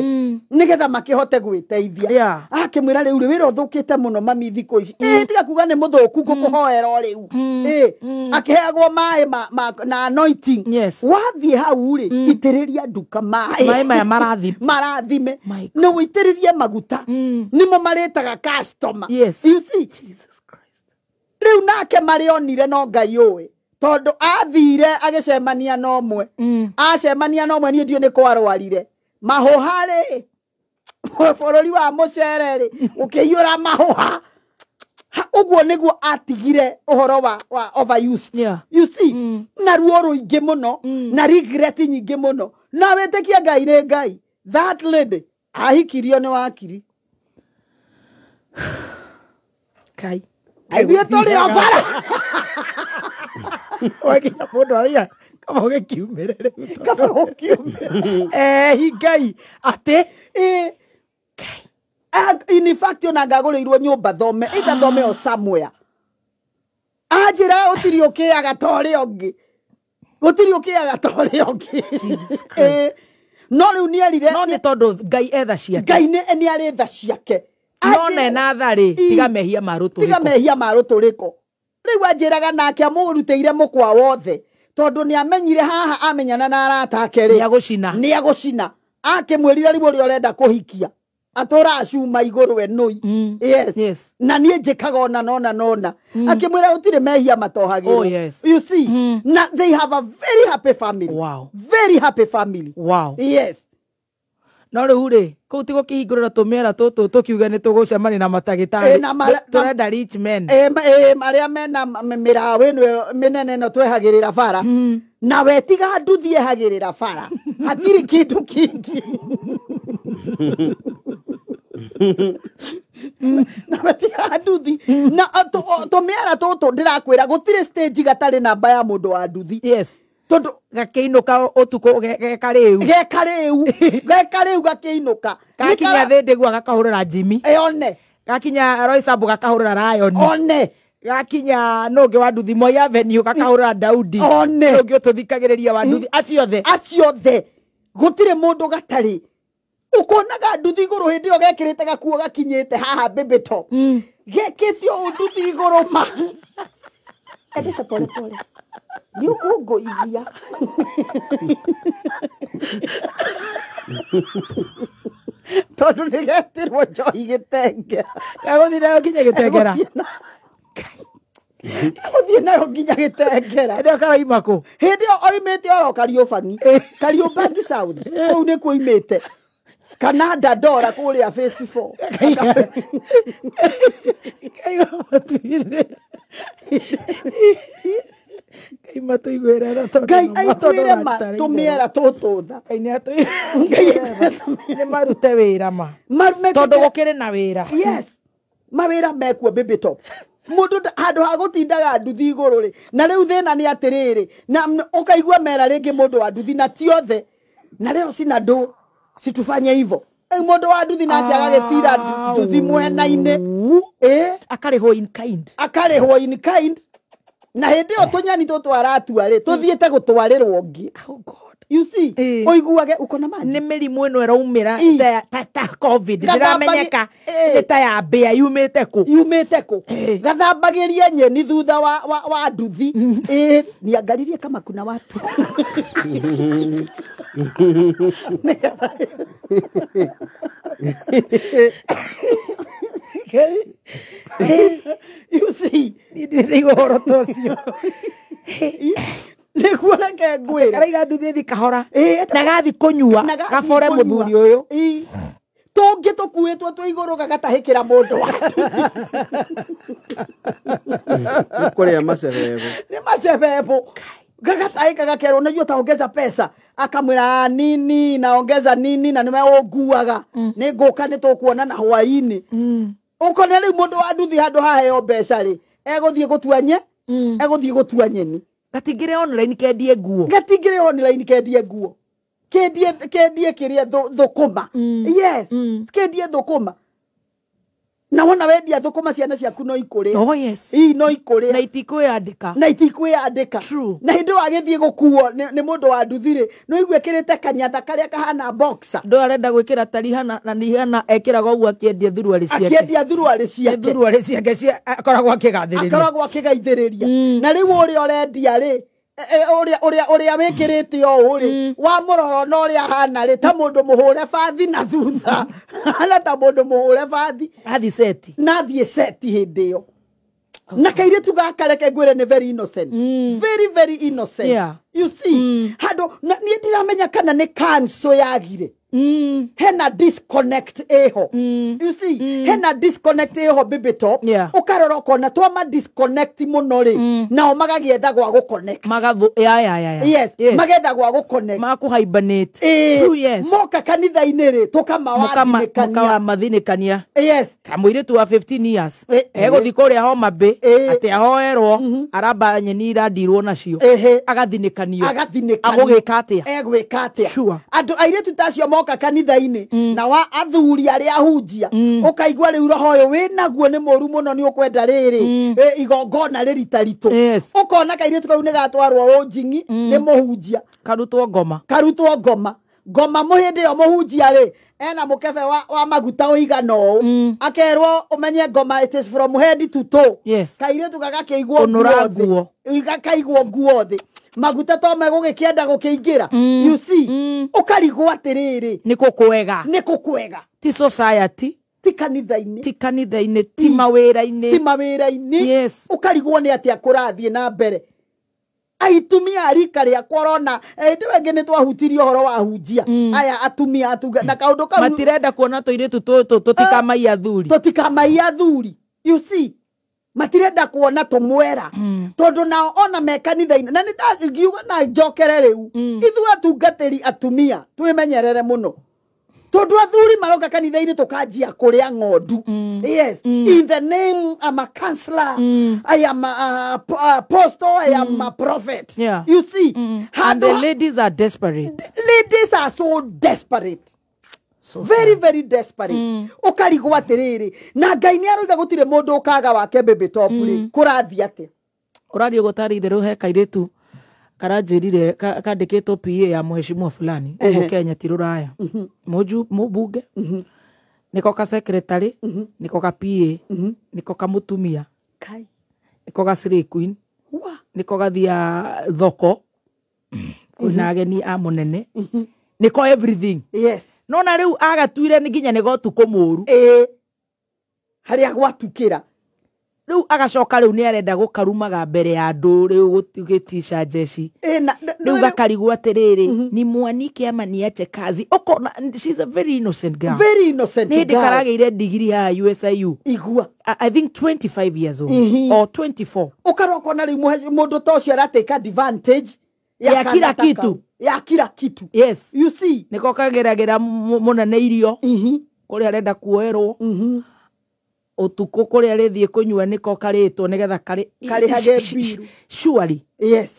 nĩgetha makĩhote gwĩteithia. Akĩmwĩra rĩu wĩra ũthũkĩte mũno mami thikũ ici. Tiga kuga nĩ mũthũku ngũkũhoera o rĩu. Akĩheagwo maĩ na anointing. Wathiĩ hau rĩ itĩrĩria nduka maĩ. Maĩ maya marathime. Marathime. Na ũitĩrĩrie maguta. Nĩmo marĩtaga customer. You see? Jesus Christ. Rĩu nake marĩonire no Ngai ũĩ. Tondu athire agĩcemania na ũmwe. Acemania na ũmwe niĩ ndiũ nĩ kwarwarire. Mahũha rĩ bũrũri wa mũcere rĩ ũkĩiyũra mahũha. Ũguo nĩguo atigire ũhoro wa overused. You see? Na ruo rũingĩ mũno na regret nyingĩ mũno. Na wĩtĩkie Ngai nĩ Ngai. That lady ahikirio nĩ wakiri. Kai. Ithuĩ tũrĩ o bara. Wakinya mũndũ arĩa kaba ũgĩkiumĩre rĩu. Kaba ũkiumĩre. Ngai atĩ In fact ona ngagũrĩirwo nyũmba thome either thome o somewhere. Anjĩra gũtirĩ ũkĩaga ta ũrĩa ũngĩ. Gũtirĩ ũkĩaga ta ũrĩa ũngĩ. Jesus Christ. No rĩu nĩerire. No nĩ tondũ Ngai etha ciake. Ngai nĩ arĩ tha ciake. No nena tha rĩ tiga mehia ma rũtũrĩko. Tiga mehia ma rũtũrĩko. Rĩu anjĩraga nake amũrutĩire mũkwa wothe tondũ nĩ amenyire haha amenyana na arata ake rĩ nĩ agũcina. Akĩmwĩrire rĩu ũrĩa ũrenda kũhikia atũra acuma igũrũ enũi. Yes. Na niĩ njĩkaga ona nona nona. Akĩmwĩra gũtirĩ mehia matohagĩrwo. Oh, yes. You see? Na they have a very happy family. Wow. Very happy family. Wow. Yes. No rĩu rĩ kũu ti gũkĩhingũrĩra tũmĩera tũtũ tũkiuge nĩ tũgũcemania na matagĩtarĩ. Tũrenda rich men. Marĩa mena mĩraũ ĩno mĩnene ĩno twehagĩrĩra bara. Na we tiga nduthi ehagĩrĩra bara. Hatirĩ kĩndũ kĩngĩ. Na we tiga nduthi. Na tũmĩera tũtũ ndĩrakwĩra gũtirĩ stage gatarĩ namba ya mũndũ wa nduthi. Yes. Tondu gakĩinũka ũtukũ gekarĩu. Gekarĩu gakĩinũka. Gakinya Thĩndĩgua gakahũrĩra Jimmy. One. Gakinya Roysambu gakahũrĩra Lion. One. Gakinya nũngĩ wa nduthi Moi Avenue gakahũrĩra Daudi. One. Nũngĩ ũtũthikagĩrĩria wa nduthi. Acio othe. Acio othe. Gũtirĩ mũndũ gatarĩ. Ũkonaga nduthi igũrũ hĩndĩ ĩyo gekĩrĩte gakuo gakinyĩte haha baby top. Gekĩte ũũ nduthi igũrũ ma. Endesha pole pole. Nĩ ũkũngũithia. Tondũ nĩ getirwo njohi gĩtengera. Gagũthiĩ nayo nginya gĩtengera. Gagũthiĩ nayo nginya gĩtengera. Hĩndĩ ĩyo karaima kũ? Hĩndĩ ĩyo oimĩte oro Kariũbangi. Kariũbangi South. Kũu nĩkuo oimĩte. Kana Dandora kũrĩa phase 4. Ngai matuire. Ngai matuiguĩre tha tondũ Ngai aiguĩre ma tũmĩera tũtũ tha. Ngai nĩ atũiguĩre nĩ marute wĩra ma. Tondũ gũkĩrĩ na wĩra. Yes. Mawĩra mekuo baby top. Mũndũ handũ ha gũtindaga nduthi igũrũ rĩ. Na rĩu thĩna nĩ atĩrĩrĩ. Na ũkaigua mera rĩngĩ mũndũ wa nduthi na ti othe. Na rĩo cina ndũ situfanye hivyo. Mũndũ wa nduthi nake agagĩtira nduthi mwena-inĩ. Akarĩhwo in kind. Akarĩhwo in kind. Na hĩndĩ ĩyo tũnyani tũtũ aratua rĩ tũthiĩte gũtwarĩrwo ũngĩ. Oh God. You see? Ũiguage uko na maji. Nĩ mĩrimũ ĩno ĩraumĩra ta COVID ndĩramenyeka nĩ ta ya mbĩa yumĩte kũ. Yumĩte kũ. Gathambagĩrie nyeni thutha wa nduthi. Niangalirie kama kuna watu. You see? Nĩ ũhoro ta ũcio. Nĩguo reke ngwĩre. Karaiga nduthi ĩthi kahora. Na gathi kũnyua gabore mũthuri ũyũ. Tũngĩ tũkuĩtwo twĩ igũrũ gagatahĩkĩra mũndũ wa nduthi. Nĩ kũrĩa macebebo. Nĩ macebebo. Gagatahĩka gakerwo unajua utaongeza pesa. Akamwĩra nini naongeza nini na nĩwe ũnguaga. Nĩ ngũka nĩ tũkuonana hwaĩ-inĩ. Ũkona rĩu mũndũ wa nduthi handũ haheo mbeca rĩ egũthiĩ gũtua nye egũthiĩ gũtua nyeni. Gatingĩrĩ online kendie nguo. Gatingĩrĩ online kendie nguo. Kendie kĩrĩa thũkũma. Yes. Kendie thũkũma. Na wona wendia thũkũma ciana ciaku no ikũrĩa. Oh yes. Ii no ikũrĩa. Na itikwĩyandĩka. Na itikwĩyandĩka. True. Na hĩndĩ wagĩthiĩ gũkuo nĩ mũndũ wa nduthi-rĩ, no igue ĩkĩrĩte kanyatha karĩa kahana boxer. Ndũ arenda gwĩkĩra tarihana na nihana ekĩraga ũguo akĩendia thuruarĩ ciake. Akĩendia thuruarĩ ciake. Thuruarĩ ciake akoragwo akĩgathĩrĩria. Akoragwo akĩgaithĩrĩria. Na rĩu ũrĩa ũrendia rĩ, ũrĩa wĩkĩrĩte ũũ rĩ, wa mũroro na ũrĩa ahana rĩ, ta mũndũ mũhũre bathi na thutha. Hana ta mũndũ mũhũre bathi. Athi seti. Na athiĩ seti hĩndĩ ĩyo. Na kairĩtu gaka reke ngwĩre nĩ very innocent. Very very innocent. Yeah. You see, handũ niĩ ndiramenya kana nĩ cancer yagire. Hena disconnect eho. You see, hena disconnect eho baby top. Yeah. Ukarora ukona twama disconnect muno ri. Nao magagietha gwa gũ connect. Magathu ya. Yes, magetha gwa gũ connect. Maku hibernate. True, yes. Moka kanitha-inĩ ri tukamawathĩnĩkania. Mukawamathinĩkania. Yes. Kamũirĩtu wa 15 years. Egũthiĩ kũrĩa Homa Bay atĩ ahoerwo aramba nyeni irandirwo nacio. Agathinĩkanio. Agathinĩkanio. Agũgĩka atĩa? Egwĩka atĩa? Sure. Andũ airĩtu ta acio moka kanitha-inĩ na wa athuri arĩa ahunjia ũkaigua rĩu roho ũyũ wĩnaguo nĩ mũru mũno nĩ ũkwenda rĩrĩ igongona rĩritaritũ. Ũkona kairĩtu kau nĩ gatwarwo ũnjing'i nĩ mũhunjia. Karutwo ngoma. Karutwo ngoma. Ngoma mũhĩndĩ ĩyo mũhunjia rĩ ena mũkebe wa maguta ũigana ũũ akerwo ũmenye ngoma it is from head to toe. Yes. Kairĩtu gagakĩigwo nguo thĩ. Gakaigwo nguo thĩ. Maguta to megũgĩkĩenda gũkĩingĩra. You see, ũkarigwo atĩrĩrĩ nĩ kũ kwega. Nĩ kũ kwega. Ti society. Ti kanitha-inĩ. Ti kanitha-inĩ, ti mawĩra-inĩ. Ti mawĩra-inĩ. Yes. Ũkarigwo nĩ atĩa kũrathiĩ na mbere. Aitumia a rika rĩakwa ũrona hĩndĩ ĩyo ĩngĩ nĩ twahutirie ũhoro wa hunjia. Aya atumia atunga na kaũndũ kau matirenda kuona tũirĩtu tũtũ tũtikamaiya athuri. Tũtikamaiya athuri. You see, matirenda kuona tũmwera tondũ nao ona me kanitha-inĩ na nĩ ngiuga na njokere rĩu ithuĩ atungatĩri atumia twĩmenyerere mũno tondũ athuri maroka kanitha-inĩ tũkanjia kũrĩa ng'ondu. Yes. In the name I'm a counselor. I am a apostle. I am a prophet. Yeah. You see, and the ladies are desperate. Ladies are so desperate. So very very desperate. Ukarigwo atiriri na Ngai ni aroiga gutire mundu ukaga wake baby top ri kurathi atia urario gutari itheru he kairitu karanjirire kandikitwo PA ya mheshimiwa fulani ugu Kenya ti ruraya muju mubunge niko ka secretary niko ka PA niko ka mutumia kai niko ka slay queen niko gathia thoko kwina ageni a munene niko everything. Yes. No na riu agatuire ni nginya ni gotuko muru. Haria gwatukira. Riu agacoka riu ni arenda gukarumaga mbere ya andu riu gutigisha jeshi. Riu gakarigwo atiriri ni mwanike ama niache kazi. Okona she's a very innocent girl. Very innocent girl. Ni ndikarageire degree ya USIU. Igua. I think 25 years old or 24. Ukarokona riu mundu ta ucio aratake advantage ya kila kitu. Ya kila kitu. Yes. You see. Niko kageragira munene irio. Kuria arenda kuoerwo. Utuku kuria arithie kunyua niko karitwo nigetha karihage biru. Surely. Yes.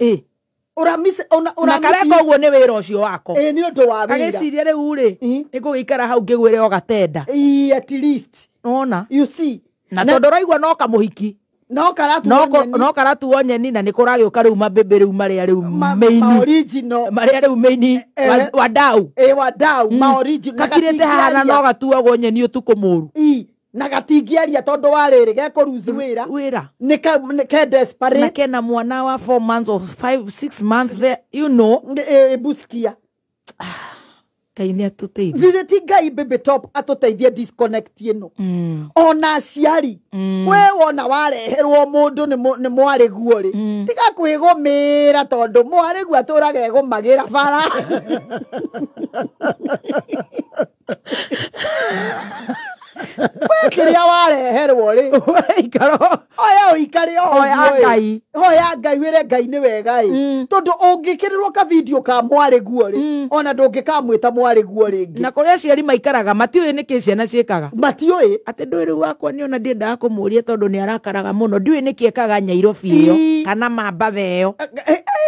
Uramise ona na kareka uguo ni wira ucio wako. Ni undu wa wira. Ageciria riu ri ni gugikara hau ngigwire o gatenda. At least. Ona. You see. Na tondu raigua no kamuhiki. No karatuo nyeni. No karatuo nyeni na nikuragiuka riu mabebe riu maria riu maini. Original. Maria riu maini wadau. Wadau ma original. Kakirite hahana no gatuagwo nyeni utuku muru. Na gatingiaria tondu wa riri gekuruzi wira. Wira. Ni ke desperate. Na kena mwana wa 4 months or 5 6 months there, you know. Buskia. Ngai nĩ atũteithie. Thithĩ ti Ngai baby top atũteithie disconnect ĩno. Ona aciari. We wona wareherwo mũndũ nĩ mwarĩguo rĩ. Tiga kwĩgũmĩra tondũ mwarĩguo atũraga egũmagĩra bara. We kĩrĩa wareherwo rĩ. Oya ũikare o Hoya Ngai. Hoya Ngai wĩre Ngai nĩ wega ĩ. Tondũ ũngĩkĩrĩrwo ka video ka mwarĩguo rĩ, ona ndũngĩkamwĩta mwarĩguo rĩngĩ. Na kũrĩa aciari maikaraga matiũĩ nĩkĩ ciana ciĩkaga. Matiũĩ. Atĩ ndũĩ rĩu wakwa nĩ ona ndiendaga kũmũria tondũ nĩ arakaraga mũno. Ndiũĩ nĩkĩ ekaga Nyairobi ĩyo kana Mambatha ĩyo.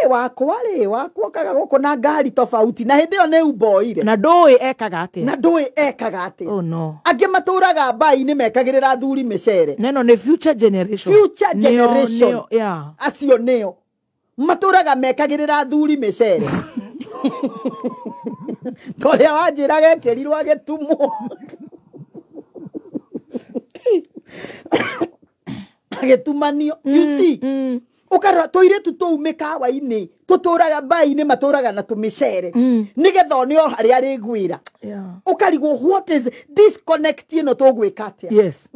Wakwa rĩ, wakwa okaga gũkũ na ngari tofauti, na hĩndĩ ĩyo nĩ umboire. Na ndũĩ ekaga atĩa. Na ndũĩ ekaga atĩa. Oh no. Angĩ matũraga mbai-inĩ mekagĩrĩra athuri mĩcere. Neno nĩ future generation. Future generation. Nĩo, yeah. Acio nĩo matũraga mekagĩrĩra athuri mĩcere. Torĩa wanjĩra gekĩrirwo agĩtumwo. Agĩtumanio. You see? Ũkarora tũirĩtu tũu mĩkawa-inĩ tũtũraga mbai-inĩ matũraga na tũmĩcere nĩgetha one o harĩa arĩgwĩra. Ũkarigwo what is disconnect ĩno tũgwĩka atĩa? Yes.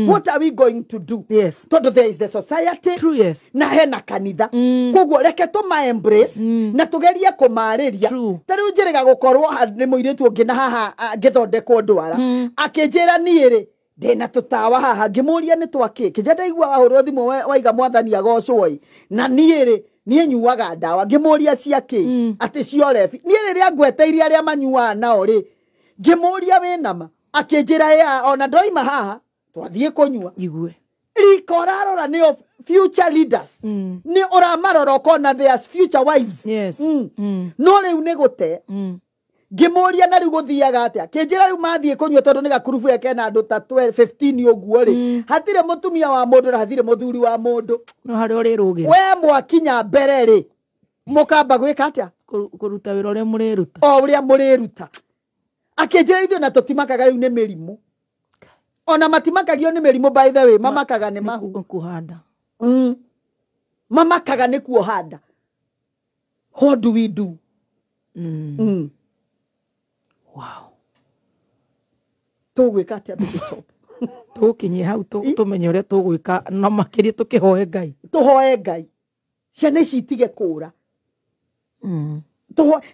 What are we going to do? Yes. Tondũ there is the society. True, yes. Na hena kanitha. Koguo reke tũma embrace na tũgerie kũmarĩria. Ta rĩu njĩrĩga gũkorwo nĩ mũirĩtu ũngĩ na haha ngĩthondekwo ndwara. Akĩnjĩra niĩ rĩ ndĩna tũtawa haha, ngĩmũria nĩ twakĩ, kĩnja ndaigua wahũrwo thimũ waiga mwathani agocwo ĩ, na niĩ rĩ niĩ nyuaga ndawa, ngĩmũria ciakĩ, atĩ cio rebi. Niĩ rĩrĩa ngweteirie arĩa manyuaga nao rĩ, ngĩmũria wĩna ma, akĩnjĩra ĩa ona ndoima haha twathiĩ kũnyua. Igue rika ũrarora nĩo future leaders, nĩ ũramarora ũkona they are future wives. Yes. No rĩu nĩ gũte. Ngĩmũria na rĩu gũthiaga atĩa, kĩnjĩra rĩu mathiĩ kũnyua tondũ nĩ gakurubu ya kena andũ ta 12 15 ũguo rĩ, hatirĩ mũtumia wa mũndũ na hatirĩ mũthuri wa mũndũ. No harĩa ũrĩrũgĩra. We mwakinya mbere rĩ, mũkamba gwĩka atĩa? Kũruta wĩra ũrĩa mũrĩruta. O ũrĩa mũrĩruta. Akĩnjĩra ithuĩ na tũtimakaga rĩu nĩ mĩrimũ. Ona matimakagio nĩ mĩrimũ by the way, mamakaga nĩ mahu. Kuhanda. Mamakaga nĩ kuohanda. What do we do? Wow. Tũgwĩka atĩa Baby Top? Tũgũkinyie hau tũmenye ũrĩa tũgwĩka na makĩria tũkĩhoe Ngai. Tũhoe Ngai. Ciana ici itige kũra.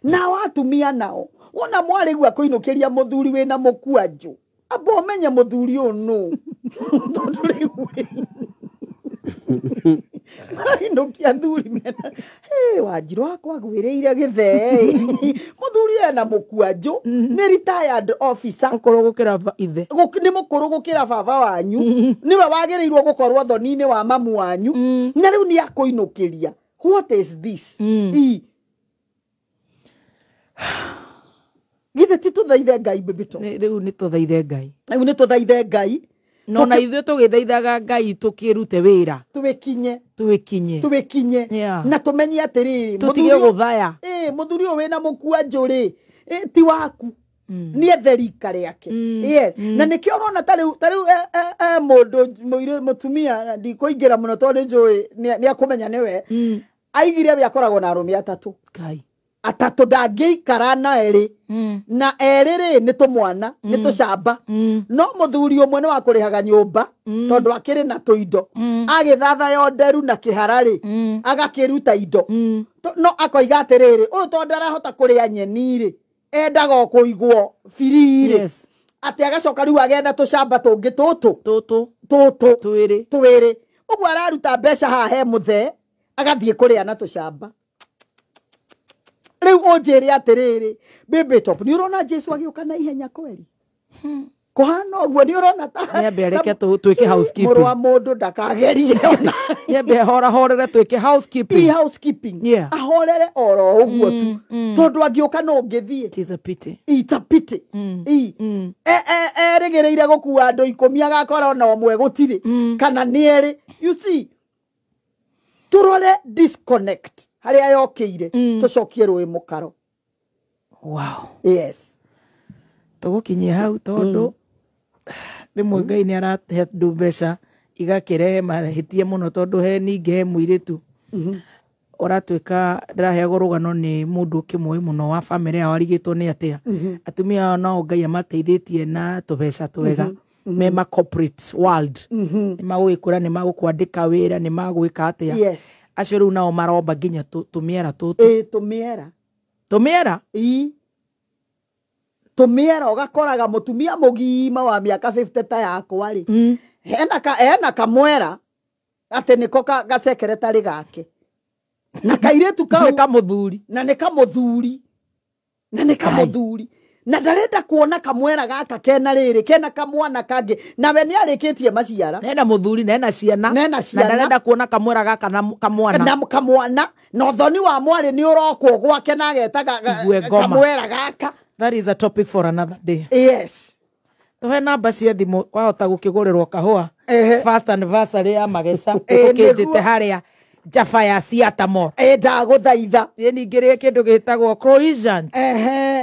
Nao atumia nao wona mwarĩgua kũinũkĩria mũthuri wĩna mũkwanjũ, amba ũmenye mũthuri ũyũ nũ. Tondũ rĩu mainũkia athuri mena Wanjirũ wakwa agwĩrĩire gĩthee. Mũthuri ena mũkwanjũ, nĩ retired officer. Mũkũrũ gũkĩra ithe. Nĩ mũkũrũ gũkĩra baba wanyu. Nĩwe wagĩrĩirwo gũkorwo thoni-inĩ wa mamu wanyu. Na rĩu nĩ akũinũkĩria. What is this? Githĩ ti tũthaithe Ngai Baby Top? Rĩu nĩ tũthaithe Ngai. Rĩu nĩ tũthaithe Ngai. No na ithuĩ tũgĩthaithaga Ngai tũkĩrute wĩra. Twĩkinye. Twĩkinye. Twĩkinye. Na tũmenye atĩrĩrĩ, tũtige gũthaya. Mũthuri ũyũ wĩna mũkwanjũ rĩ, ti waku. Nĩ ethe rika rĩake. Yes. Na nĩkĩo ũrona ta rĩu mũndũ mũtumia ndikũingĩra mũno tondũ nĩ njũĩ nĩ akũmenya nĩwe. Aigire we akoragwo na arũme atatũ. Ngai. Atatũ ndangĩikara na erĩ. Na erĩ rĩ nĩ tũmwana, nĩ tũcamba. No mũthuri ũmwe nĩ wa kũrĩhaga nyũmba tondũ akĩrĩ na tũindo. Agĩthathaya nderu na kĩhara rĩ, agakĩruta indo. No akoiga atĩrĩrĩ, ũyũ tondũ ndarahota kũrĩa nyeni rĩ, endaga o kũigwo biri rĩ. Atĩ agacoka rĩu agetha tũcamba tũngĩ tũtũ. Tũtũ. Twĩrĩ. Ũguo araruta mbeca haha he mũthee, agathiĩ kũrĩa na tũcamba. Rĩu ũnjĩre atĩrĩrĩ, Baby Top, nĩ ũrona Jesu agĩũka na ihenya kweri? Kũhana ũguo nĩ ũrona ta Nyambe areke twĩke housekeeping. Mũrũ wa mũndũ ndakagerie ona. Nyambe ahorahorere twĩke housekeeping. Housekeeping. Yeah. Ahorere oro ũguo tu. Tondũ angĩũka no ũngĩthiĩ. It is a pity. It's a pity. Erĩgĩrĩire gũkua andũ 10 agakora ona ũmwe gũtirĩ. Kana nĩ erĩ. You see, tũrore disconnect harĩa yokĩire, tũcokie rũĩ mũkaro. Wow. Yes. Tũgũkinyia hau tondũ rĩmwe Ngai nĩ arahe andũ mbeca igakĩrehe mahĩtia mũno tondũ he ningĩ he mũirĩtu ũratuĩka ndĩraheagwo rũgano nĩ mũndũ ũkĩmũĩ mũno wa bamĩrĩ yao arigĩtwo nĩ atĩa. Atumia ao nao Ngai amateithĩtie na tũbeca twega. Mema corporate world. Nĩ magũgĩkũra, nĩ magũkwandĩka wĩra, nĩ magwĩka atĩa. Yes. Acio rĩu nao maromba nginya tũmĩera tũtũ. Tũmĩera. Tũmĩera? Tũmĩera ũgakoraga mũtumia mũgima wa mĩaka 50 ta yakwa rĩ. Hena kamwera atĩ nĩko gacekeretarĩ gake. Na kairĩtu kau nĩ kamũthuri. Na nĩ kamũthuri. Na nĩ kamũthuri. Na ndarenda kuona kamwera gaka kena rĩrĩ, kena kamwana kangĩ, nawe nĩ arĩkĩtie maciara, nena mũthuri, nena ciana, nena ciana, na ndarenda kuona kamwera gaka na kamwana, na kamwana, na ũthoni wa mwarĩ nĩ ũrokwo gwake na agetaga kamwera gaka. That is a topic for another day. Yes. Tuhe namba cia thimũ wahota gũkĩgũrĩrwo kahũa. First anniversary ya Mageca ũkĩnjĩte harĩa Jaffa ya Siatamor. Ndagũthaitha. Ningĩ rĩ kĩndũ gĩtagwo croissant.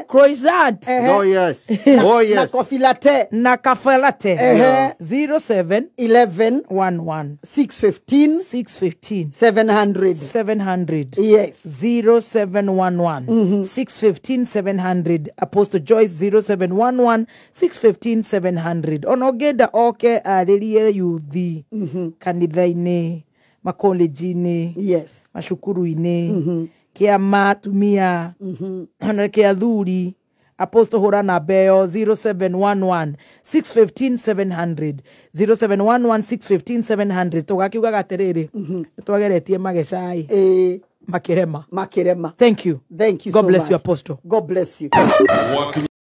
Croissant. Oh yes. Oh yes. Na coffee latte. Na cafe latte. 07 11 11 615 615 700 700. Yes. 0711 615 700. Apostle Joyce 0711 615 700. Ona ũngĩenda oke arĩrie yuthi kanitha-inĩ, makoleji-inĩ, yes, macukuru-inĩ, kĩama atumia, ona kĩa athuri. Apostle hũra namba ĩyo 0711 615 700, 0711 615 700. Tũgakiugaga atĩrĩrĩ, nĩtwageretie Mageca-ĩ, makĩrema. Makĩrema. Thank you. Thank you God so bless much. you, Apostle. God bless you.